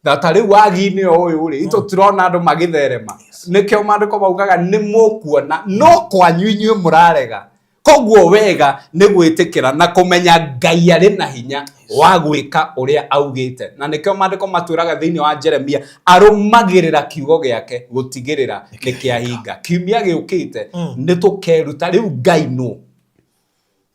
Na ta rĩu wagi-inĩ o ũyũ rĩ, itũ tũrona andũ magĩtherema. Nĩkĩo maandĩko maugaga nĩ mũkuona, no kwanyu inyuĩ mũrarega. Koguo wega nĩ gwĩtĩkĩra na kũmenya Ngai arĩ na hinya wa gwĩka ũrĩa augĩte. Na nĩkĩo maandĩko matwĩraga thĩinĩ wa Jeremia, arũmagĩrĩra kiugo gĩake gũtigĩrĩra nĩ kĩahinga. Kiumia gĩũkĩte nĩ tũkeruta rĩu Ngai nũ,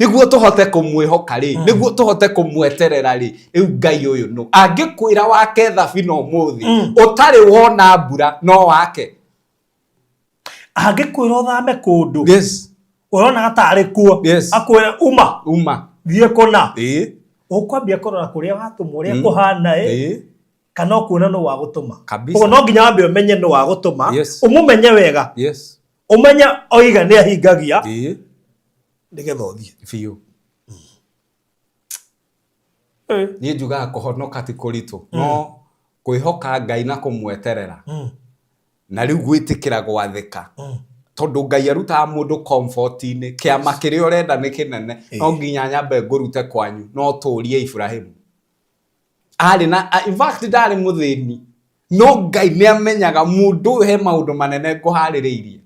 nĩguo tũhote kũmwĩhoka rĩ, nĩguo tũhote kũmweterera rĩ, rĩu Ngai ũyũ nũ. Angĩkwĩra wake thabina ũmũthĩ ũtarĩ wona mbura, no wake. Angĩkwĩra ũthame kũndũ ũronaga tarĩ kuo, akwĩra uma, uma, thiĩ kũna, ũkwambia kũrora kũrĩa watũmwo ũrĩa kũhana ĩ, kana ũkuona nũ wagũtũma. Koguo no nginya wambe ũmenye nũ wagũtũma, ũmũmenye wega, ũmenye oiga nĩ ahingagia, nĩgetha ũthiĩ biũ. Niĩ njugaga kũhonoka ti kũritũ, no kwĩhoka Ngai na kũmweterera, na rĩu gwĩtĩkĩra gwathĩka, tondũ Ngai arutaga mũndũ comfort-inĩ. Kĩama kĩrĩa ũrenda nĩ kĩnene, no nginya nyambe ngũrute kwanyu. No tũrie Iburahĩmu arĩ na, in fact ndarĩ mũthĩni, no Ngai nĩ amenyaga mũndũ ũyũ he maũndũ manene ngũharĩrĩirie,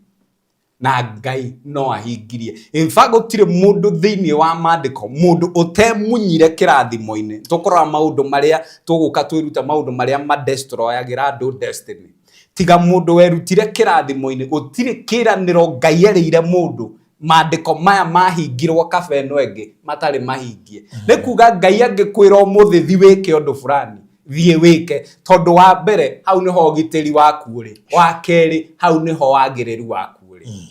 na Ngai no ahingirie. In fact gũtirĩ mũndũ thĩinĩ wa maandĩko mũndũ ũtemunyire kĩrathimo-inĩ. Tũkũrora maũndũ marĩa tũgũka twĩrute, maũndũ marĩa madestroyagĩra andũ destiny. Tiga mũndũ werutire kĩrathimo-inĩ, gũtirĩ kĩranĩro Ngai erĩire mũndũ maandĩko maya mahingirwo kaba ĩno ĩngĩ matarĩ mahingie. Nĩ kuga Ngai angĩkwĩra ũmũthĩ thi wĩke ũndũ fulani, thiĩ wĩke, tondũ wa mbere hau nĩho ũgitĩri waku ũrĩ, wa kerĩ hau nĩho wagĩrĩru waku ũrĩ.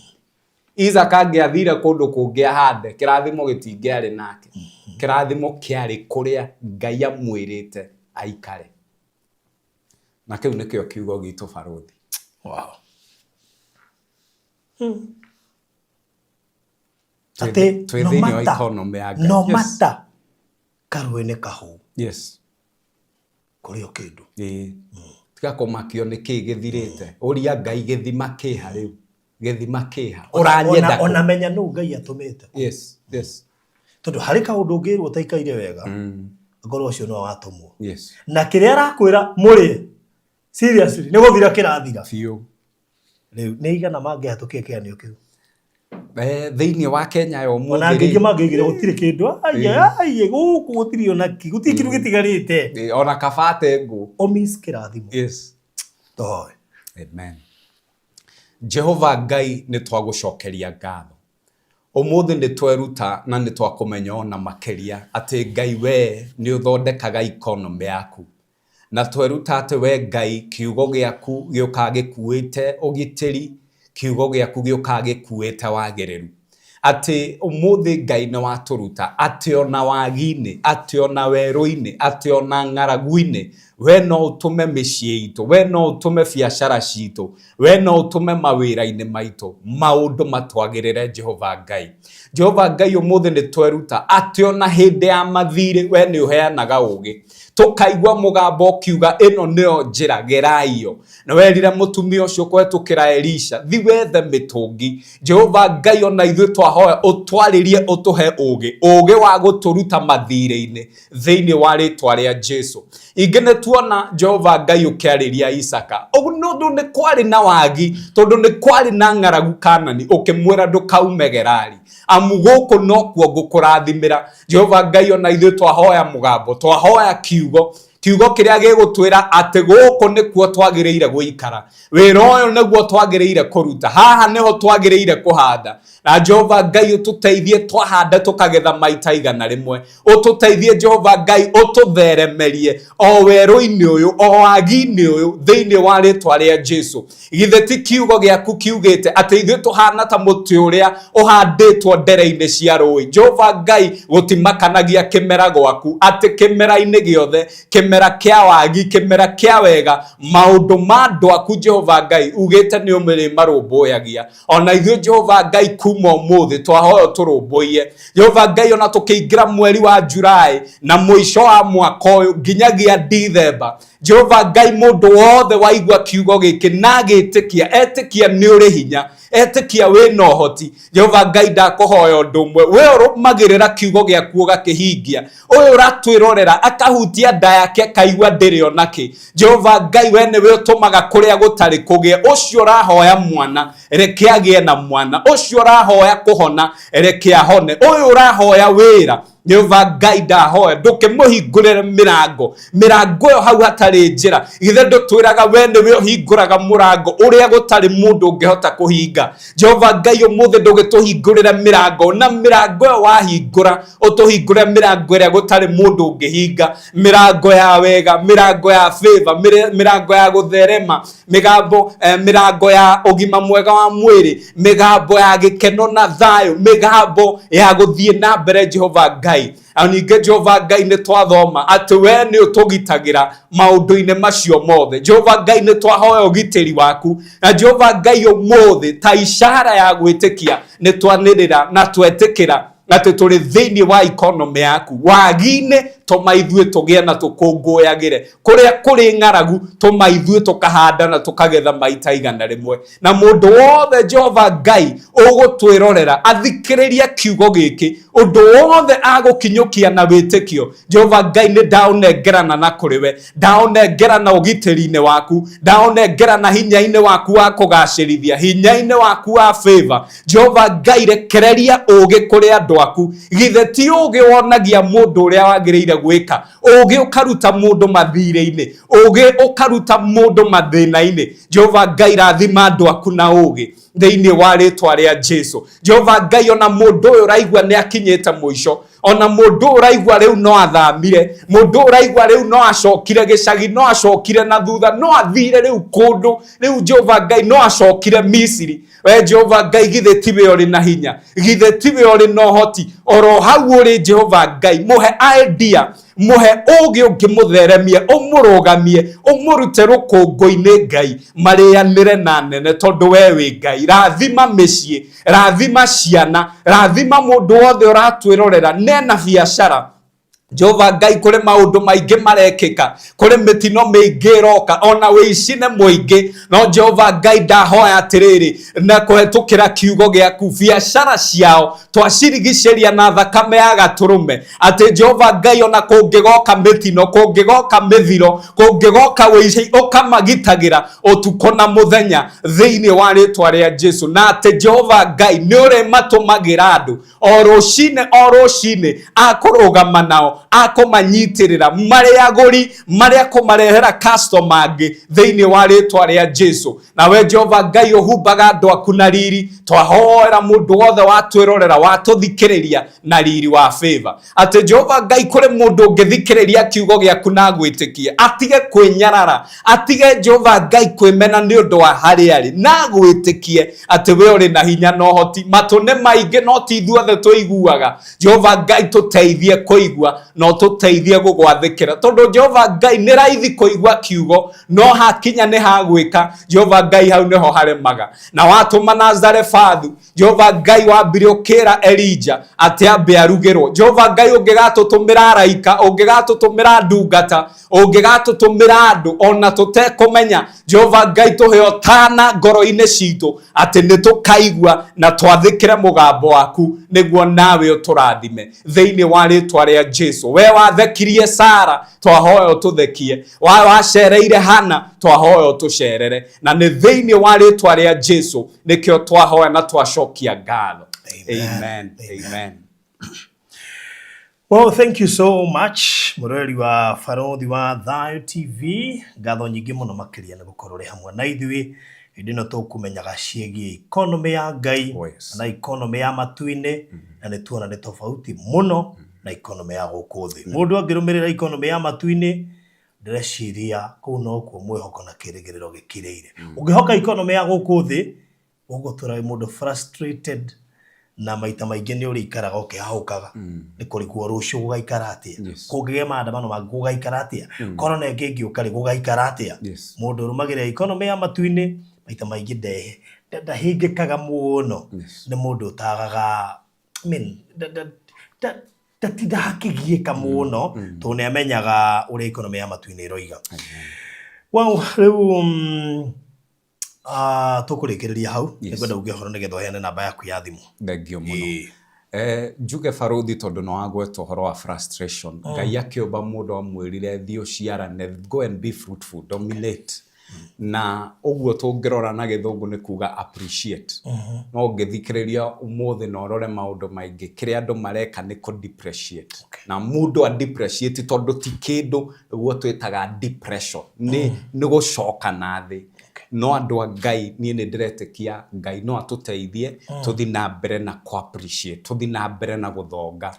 Isaka angĩathire kũndũ kũngĩ ahande, kĩrathimo gĩtingĩarĩ nake. Kĩrathimo kĩarĩ kũrĩa Ngai amwĩrĩte aikare. Na kĩu nĩkĩo kiugo gitũ, barũthi. Wow. Atĩ Twĩ no thĩinĩ wa matter, economy ya Ngai. no matter karũĩ nĩ kahũu, kũrĩ o kĩndũ. Ĩĩ. Tiga kũmakio nĩ kĩĩ gĩthirĩte. Ũria Ngai gĩthima kĩha rĩu. Gĩthima kĩha. Ũranyenda kũ? Ona menya nũ Ngai atũmĩte. Tondũ harĩ kaũndũ ũngĩrwo ũtaikaire wega, ngorwo ũcio nĩwe watũmwo. Na kĩrĩa arakwĩra mũrĩe, seriously, nĩ gũthira kĩrathira. Biũ. Rĩu nĩ igana mangĩhetũkia kĩgeranio kĩu? Thĩinĩ wa Kenya ya Ona ũmũthĩ angĩ rĩ, mangĩoigire gũtirĩ kĩndũ, aiye aiye gũkũ gũtirĩ ona kĩ, gũtirĩ kĩndũ gĩtigarĩte. Ona kaba ate ngũ. Ũmiss kĩrathimo. Tũhoe. Amen. Jehova Ngai, nĩ twagũcokeria ngatho. Ũmũthĩ nĩ tweruta na nĩ twakũmenya ona makĩria atĩ Ngai we nĩ ũthondekaga economy yaku. Na tweruta atĩ we Ngai kiugo gĩaku gĩũkaga gĩkuĩte ũgitĩri, kiugo gĩaku gĩũkaga gĩkuĩte wagĩrĩru. Atĩ ũmũthĩ Ngai nĩ watũruta atĩ ona wagi-inĩ, atĩ ona werũ-inĩ, atĩ ona ng'aragu-inĩ, we no ũtũme mĩciĩ itũ, we no ũtũme biacara citũ, we no ũtũme mawĩra-inĩ maitũ maũndũ matwagĩrĩre. Jehova Ngai, Jehova Ngai, ũmũthĩ nĩ tweruta atĩ ona hĩndĩ ya mathirĩ we nĩ ũheanaga ũgĩ, tũkaigua mũgambo ũkiuga ĩno nĩyo njĩra, geraiyo. Na werire mũtumia ũcio kũhetũkĩra Elisha, thi wethe mĩtũngi. Jehova Ngai, ona ithuĩ twahoya ũtwarĩrie, ũtũhe ũgĩ, ũgĩ wa gũtũruta mathirĩ-inĩ thĩinĩ wa rĩtwa rĩa Jesu. Ingĩ nĩ tuona Jehova Ngai ũkĩarĩria Isaka, ũndũ nĩ kwarĩ na wagi, tondũ nĩ kwarĩ na ng'aragu Kanani, ũkĩmwĩra ndũkaume Gerari, amu gũkũ nokuo ngũkũrathimĩra. Jehova Ngai, ona ithuĩ twahoya mũgambo, twahoya kiugo, kiugo kĩrĩa gĩgũtwĩra atĩ gũkũ nĩkuo twagĩrĩire gũikara, wĩra ũyũ nĩguo twagĩrĩire kũruta, haha nĩho twagĩrĩire kũhanda. Na Jehova Ngai, ũtũteithie twahanda tũkagetha maita 100. Ũtũteithie Jehova Ngai, ũtũtheremerie o werũ-inĩ ũyũ, o wagi-inĩ ũyũ, thĩinĩ wa rĩtwa rĩa Jesu. Githĩ ti kiugo gĩaku kiugĩte atĩ ithuĩ tũhana ta mũtĩ ũrĩa ũhandĩtwo ndere-inĩ cia rũĩ? Jehova Ngai, gũtimakanagia kĩmera gwaku, atĩ kĩmera-inĩ gĩothe kĩmera Kĩmera kĩa wagi, kĩmera kĩa wega, maũndũ ma andũ aku Jehova Ngai ugĩte nĩ ũmĩrĩmarũmbũyagia. Ona ithuĩ Jehova Ngai kuma ũmũthĩ twahoya ũtũrũmbũiye. Jehova Ngai, ona tũkĩingĩra mweri wa Julai na mũico wa mwaka ũyũ nginyagia Dithemba, Jehova Ngai, mũndũ wothe waigua kiugo gĩkĩ na agĩtĩkia, etĩkia nĩ ũrĩ hinya, etĩkia wĩna ũhoti, Jehova Ngai, ndakũhoya ũndũ ũmwe, we ũrũmagĩrĩra kiugo gĩaku ũgakĩhingia. Ũyũ ũratwĩrorera akahutia nda yake akaigua ndĩrĩ ona kĩ. Jehova Ngai, we nĩwe ũtũmaga kũrĩa gũtarĩ kũgĩe. Ũcio ũrahoya mwana, reke agĩe na mwana. Ũcio ũrahoya kũhona, reke ahone. Ũyũ ũrahoya wĩra, Jehova Ngai, ndahoya ndũkĩmũhingũrĩre mĩrango, mĩrango ĩyo hau hatarĩ njĩra. Githĩ ndũtwĩraga we nĩwe ũhingũraga mũrango ũrĩa gũtarĩ mũndũ ũngĩhota kũhinga? Jehova Ngai, ũmũthĩ ndũgĩtũhingũrĩre mĩrango, na mĩrango ĩyo wahingũra ũtũhingũre mĩrango ĩrĩa gũtarĩ mũndũ ũngĩhinga, mĩrango ya wega, mĩrango ya favor, mĩrango ya gũtherema, mĩrango ya ũgima mwega wa mwĩrĩ, mĩgambo ya gĩkeno na thayũ, mĩgambo ya gũthiĩ na mbere. Jehova Ngai, na ningĩ Jehova Ngai, nĩ twathoma atĩ we nĩ ũtũgitagĩra maũndũ-inĩ macio mothe. Jehova Ngai, nĩ twahoya ũgitĩri waku, na Jehova Ngai, ũmũthĩ ta ishara ya gwĩtĩkia nĩ twanĩrĩra na twetĩkĩra atĩ tũrĩ thĩinĩ wa economy yaku. Wagi-inĩ tũma ithuĩ tũgĩe na tũkũngũyagĩre, kũrĩa kũrĩ ng'aragu tũma ithuĩ tũkahanda na tũkagetha maita 100. Na mũndũ wothe, Jehova Ngai, ũgũtwĩrorera athikĩrĩria kiugo gĩkĩ, ũndũ wothe agũkinyũkia na wĩtĩkio, Jehova Ngai, nĩ ndaũnengerana na kũrĩ we, ndaũnengerana ũgitĩri-inĩ waku, ndaũnengerana hinya-inĩ waku wa kũgacĩrithia, hinya-inĩ waku wa favor. Jehova Ngai, rekereria ũũgĩ kũrĩ andũ aku. Githĩ ti ũũgĩ wonagia mũndũ ũrĩa wagĩrĩire gwĩka? Ũũgĩ ũkaruta mũndũ mathirĩ-inĩ, ũũgĩ ũkaruta mũndũ mathĩna-inĩ. Jehova Ngai, rathima andũ aku na ũũgĩ thĩinĩ wa rĩtwa rĩa Jesu. Jehova Ngai, ona mũndũ ũyũ ũraigua nĩ akinyĩte mũico, ona mũndũ ũyũ ũraigua rĩu no athamire, mũndũ ũyũ ũraigua rĩu no acokire gĩcagi, no acokire na thutha, no athire rĩu kũndũ rĩu, Jehova Ngai, no acokire Misiri. We Jehova Ngai, githĩ tiwe ũrĩ na hinya? Githĩ tiwe ũrĩ na ũhoti? Oro hau ũrĩ, Jehova Ngai, mũhe idea, mũhe ũũgĩ ũngĩmũtheremia, ũmũrũgamie, ũmũrute rũkũngũ-inĩ. Ngai, marĩanĩre na nene, tondũ we wĩ Ngai. Rathima mĩciĩ, rathima ciana, rathima mũndũ wothe ũratwĩrorera nena biacara. Jehova Ngai, kũrĩ maũndũ maingĩ marekĩka, kũrĩ mĩtino mĩingĩ ĩroka, ona wĩici nĩ mũingĩ, no Jehova Ngai, ndahoya atĩrĩrĩ, na kũhetũkĩra kiugo gĩaku, biacara ciao twacirigicĩria na thakame ya gatũrũme, atĩ Jehova Ngai, ona kũngĩgoka mĩtino, kũngĩgoka mĩthiro, kũngĩgoka wĩici, ũkamagitagĩra ũtukũ na mũthenya thĩinĩ wa rĩtwa rĩa Jesu, na atĩ Jehova Ngai nĩ ũrĩmatũmagĩra andũ o rũcinĩ o rũcinĩ akũrũgama nao, akũmanyitĩrĩra marĩ agũri, marĩa kũmarehera customer angĩ thĩinĩ wa rĩtwa rĩa Jesu. Nawe Jehova Ngai, ũhumbaga andũ aku na riri, twahoera mũndũ wothe watwĩrorera, watũthikĩrĩria na riri wa favor, atĩ Jehova Ngai, kũrĩ mũndũ ũngĩthikĩrĩria kiugo gĩaku na agwĩtĩkie, atige kwĩnyarara, atige Jehova Ngai kwĩmena nĩ ũndũ wa harĩa arĩ, na agwĩtĩkie atĩ we ũrĩ na hinya na ũhoti. Matũ nĩ maingĩ no ti ithuothe tũiguaga. Jehova Ngai, tũteithie kũigua na ũtũteithie gũgwathĩkĩra, tondũ Jehova Ngai, nĩ raithi kũigua kiugo, no hakinya nĩ hagwĩka, Jehova Ngai, hau nĩho haremaga. Na watũma na Zarefathu, Jehova Ngai, wambire ũkĩra Elija atĩ ambe arugĩrwo. Jehova Ngai, ũngĩgatũtũmĩra araika, ũngĩgatũtũmĩra ndungata, ũngĩgatũtũmĩra andũ ona tũtekũmenya, Jehova Ngai, tũhe ũtana ngoro-inĩ citũ atĩ nĩ tũkaigua na twathĩkĩre mũgambo waku, nĩguo nawe ũtũrathime thĩinĩ wa rĩtwa rĩa Jesu. We wathekirie Sara, twahoya ũtũthekie. Wacereire Hana, twahoya ũtũcerere, na nĩ thĩinĩ wa rĩtwa rĩa Jesu nĩkĩo twahoya na twacokia ngatho. Amen. Amen. Well, thank you so much, mũroreri wa Barothi wa Thayo TV. Ngatho nyingĩ mũno makĩria nĩ gũkorwo ũrĩ hamwe na ithuĩ hĩndĩ ĩno tũkũmenyaga ciĩgiĩ economy ya Ngai Oh, yes. na economy ya matu-inĩ, na nĩ tuona nĩ tofauti mũno na economy ya gũkũ thĩ. Mũndũ angĩrũmĩrĩra economy ya matu-inĩ, ndĩreciria kũu nokuo mwĩhoko na kĩrĩgĩrĩro gĩkirĩire. Ũngĩhoka economy ya gũkũ thĩ, ũgũtũra wĩ mũndũ frustrated. Na maita maingĩ nĩ ũrĩikaraga ũkĩhahũkaga nĩ kũrigwo rũciũ gũgaikara atĩa, kũngĩgĩa maandamano mangĩ gũgaikara atĩa, korona ĩngĩ ĩngĩũka rĩ gũgaikara atĩa. Mũndũ ũrũmagĩrĩra economy ya matu-inĩ maita maingĩ ndahĩngĩkaga mũno. Nĩ mũndũ ũtagaga, I mean, ndatindaga akĩgiĩka mũno tondũ nĩ amenyaga ũrĩa economy ya matu-inĩ ĩroiga. Well, rĩu tũkũrĩkĩrĩria hau. Nĩngwenda uge ũhoro nĩgetha ũheane namba yaku ya thimũ. Thengio mũno. Njuge barũthi, tondũ nĩ wagweta ũhoro wa frustration, Ngai akĩũmba mũndũ amwĩrire thiĩ ũciarane, go and be fruitful, dominate. Na ũguo tũngĩrora na gĩthũngũ nĩ kuga appreciate. No ũngĩthikĩrĩria ũmũthĩ na ũrore maũndũ maingĩ, kĩrĩa andũ mareka nĩ kũ depreciate. Na mũndũ a depreciate tondũ ti kĩndũ, nĩguo twĩtaga depression, nĩ gũcoka na thĩ. No andũ a Ngai, niĩ nĩ ndĩretĩkia Ngai no atũteithie tũthi na mbere na kũ appreciate, tũthi na mbere na gũthonga.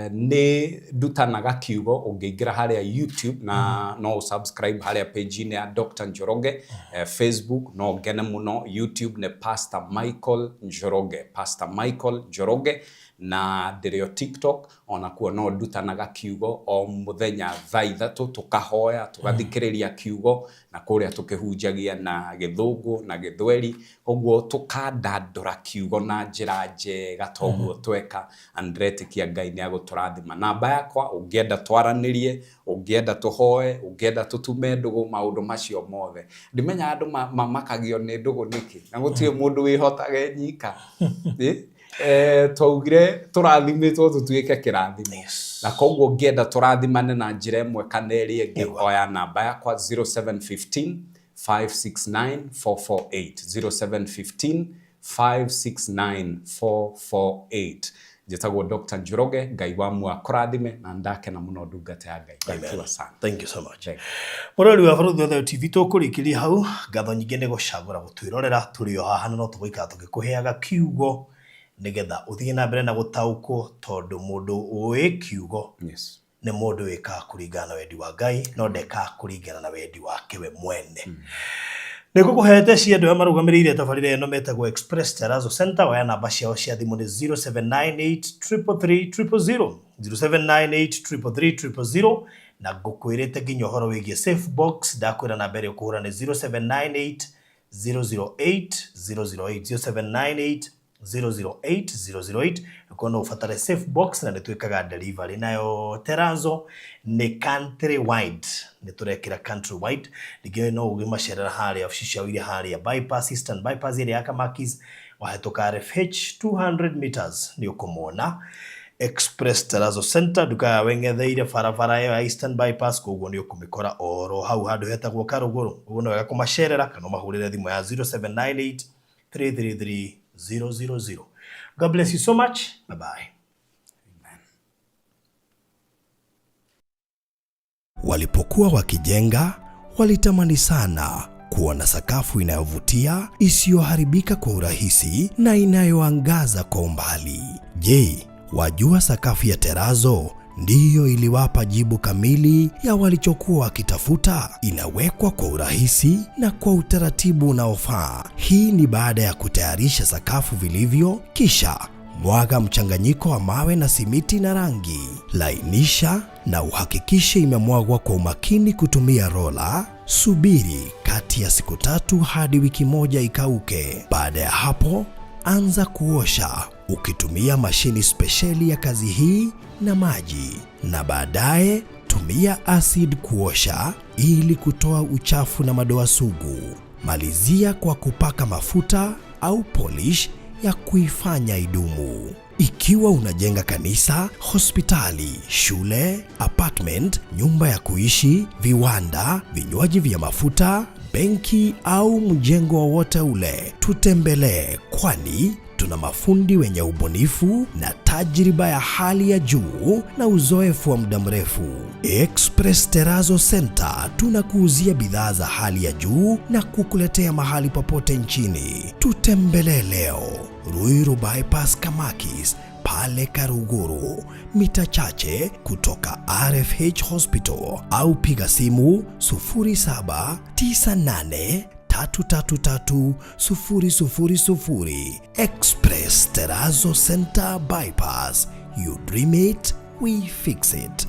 Nĩ ndutanaga kiugo, ũngĩingĩra harĩa YouTube na no subscribe harĩa page-inĩ ya Dr. Njoroge, Facebook no ngene mũno. YouTube nĩ Pastor Michael Njoroge, Pastor Michael Njoroge, na ndĩrĩ o TikTok onakuo no ndutanaga kiugo o mũthenya thaa 3, tũkahoya, tũgathikĩrĩria kiugo na kũrĩa tũkĩhunjagia na gĩthũngũ na gĩthweri, ũguo tũkandandũra kiugo na njĩra njega toguo tweka, na ndĩretĩkia Ngai nĩ agũtũrathima. Namba yakwa, ũngĩenda twaranĩrie, ũngĩenda tũhoe, ũngĩenda tũtume ndũgũ, maũndũ macio mothe, ndimenyaga andũ mamakagio nĩ ndũgũ nĩkĩ, na gũtirĩ mũndũ wĩhotaga e nyika. Twaugire tũrathimĩtwo tũtuĩke kĩrathimo, na koguo ũngĩenda tũrathimane na njĩra ĩmwe kana ĩrĩa ĩngĩ, oya namba yakwa 0715 569 448, 0715 569 448. Njĩtagwo Dr. Njoroge. Ngai wa muoyo akũrathime, na ndakena mũno, ndungata ya Ngai. Barikiwa sana. Thank you so much. Mũrori wa Barũthi wa Thayũ TV, tũkũrĩkĩria hau. Ngatho nyingĩ nĩ gũcagũra gũtwĩrorera. Tũrĩ o haha na no tũgũikara tũgĩkũheaga kiugo nĩgetha ũthiĩ na mbere na gũtaũkwo, tondũ mũndũ ũĩ kiugo nĩ mũndũ wĩkaga kũringana na wendi wa Ngai, no ndekaga kũringana na wendi wake we mwene. Nĩ ngũkũhete cia andũ arĩa marũgamĩrĩire tabarĩra ĩno metagwo Express Terrazzo Center. Oya namba ciao cia thimũ nĩ 0798 333 000, 0798 333 000, na ngũkwĩrĩte nginya ũhoro wĩgiĩ safe box. Ndakwĩra namba ĩrĩa ũkũhũra nĩ 0798 008 008, 0798 008 008, ũkorwo no ũbatare safe box, na nĩ twĩkaga delivery. Nayo Terrazzo nĩ country wide, nĩ tũrekĩra country wide. Ningĩ no ũgĩmacerera harĩa obici ciao iria harĩa bypass, Eastern Bypass ĩrĩa ya Kamakis, wahĩtũka RFH 200 meters nĩ ũkũmona Express Terrazzo Center, nduka ya weng'etheire barabara ĩyo ya Eastern Bypass, koguo nĩ ũkũmĩkora oro hau handũ hetagwo Karũgũrũ. Ũguo nĩ wega kũmacerera kana ũmahũrĩre thimũ ya 0798 333 000. God bless you so much. Bye bye. Walipokuwa wakijenga, walitamani sana kuwa na sakafu inayovutia, isiyoharibika kwa urahisi na inayoangaza kwa umbali. Je, wajua sakafu ya Terrazzo ndiyo iliwapa jibu kamili ya walichokuwa wakitafuta? Inawekwa kwa urahisi na kwa utaratibu unaofaa. Hii ni baada ya kutayarisha sakafu vilivyo, kisha mwaga mchanganyiko wa mawe na simiti na rangi. Lainisha na uhakikishe imemwagwa kwa umakini kutumia rola. Subiri kati ya siku 3 hadi wiki 1 ikauke. Baada ya hapo, anza kuosha ukitumia mashini spesheli ya kazi hii na maji, na baadaye tumia acid kuosha ili kutoa uchafu na madoa sugu. Malizia kwa kupaka mafuta au polish ya kuifanya idumu. Ikiwa unajenga kanisa, hospitali, shule, apartment, nyumba ya kuishi, viwanda, vinywaji vya mafuta, benki au mjengo wowote ule, tutembelee, kwani tuna mafundi wenye ubunifu na tajriba ya hali ya juu na uzoefu wa muda mrefu. Express Terrazzo Center tunakuuzia bidhaa za hali ya juu na kukuletea mahali popote nchini. Tutembelee leo Ruiru Bypass Kamakis pale Karuguru, mita chache kutoka RFH Hospital, au piga simu 0798 333 000. Express Terrazzo Center Bypass. You dream it, we fix it.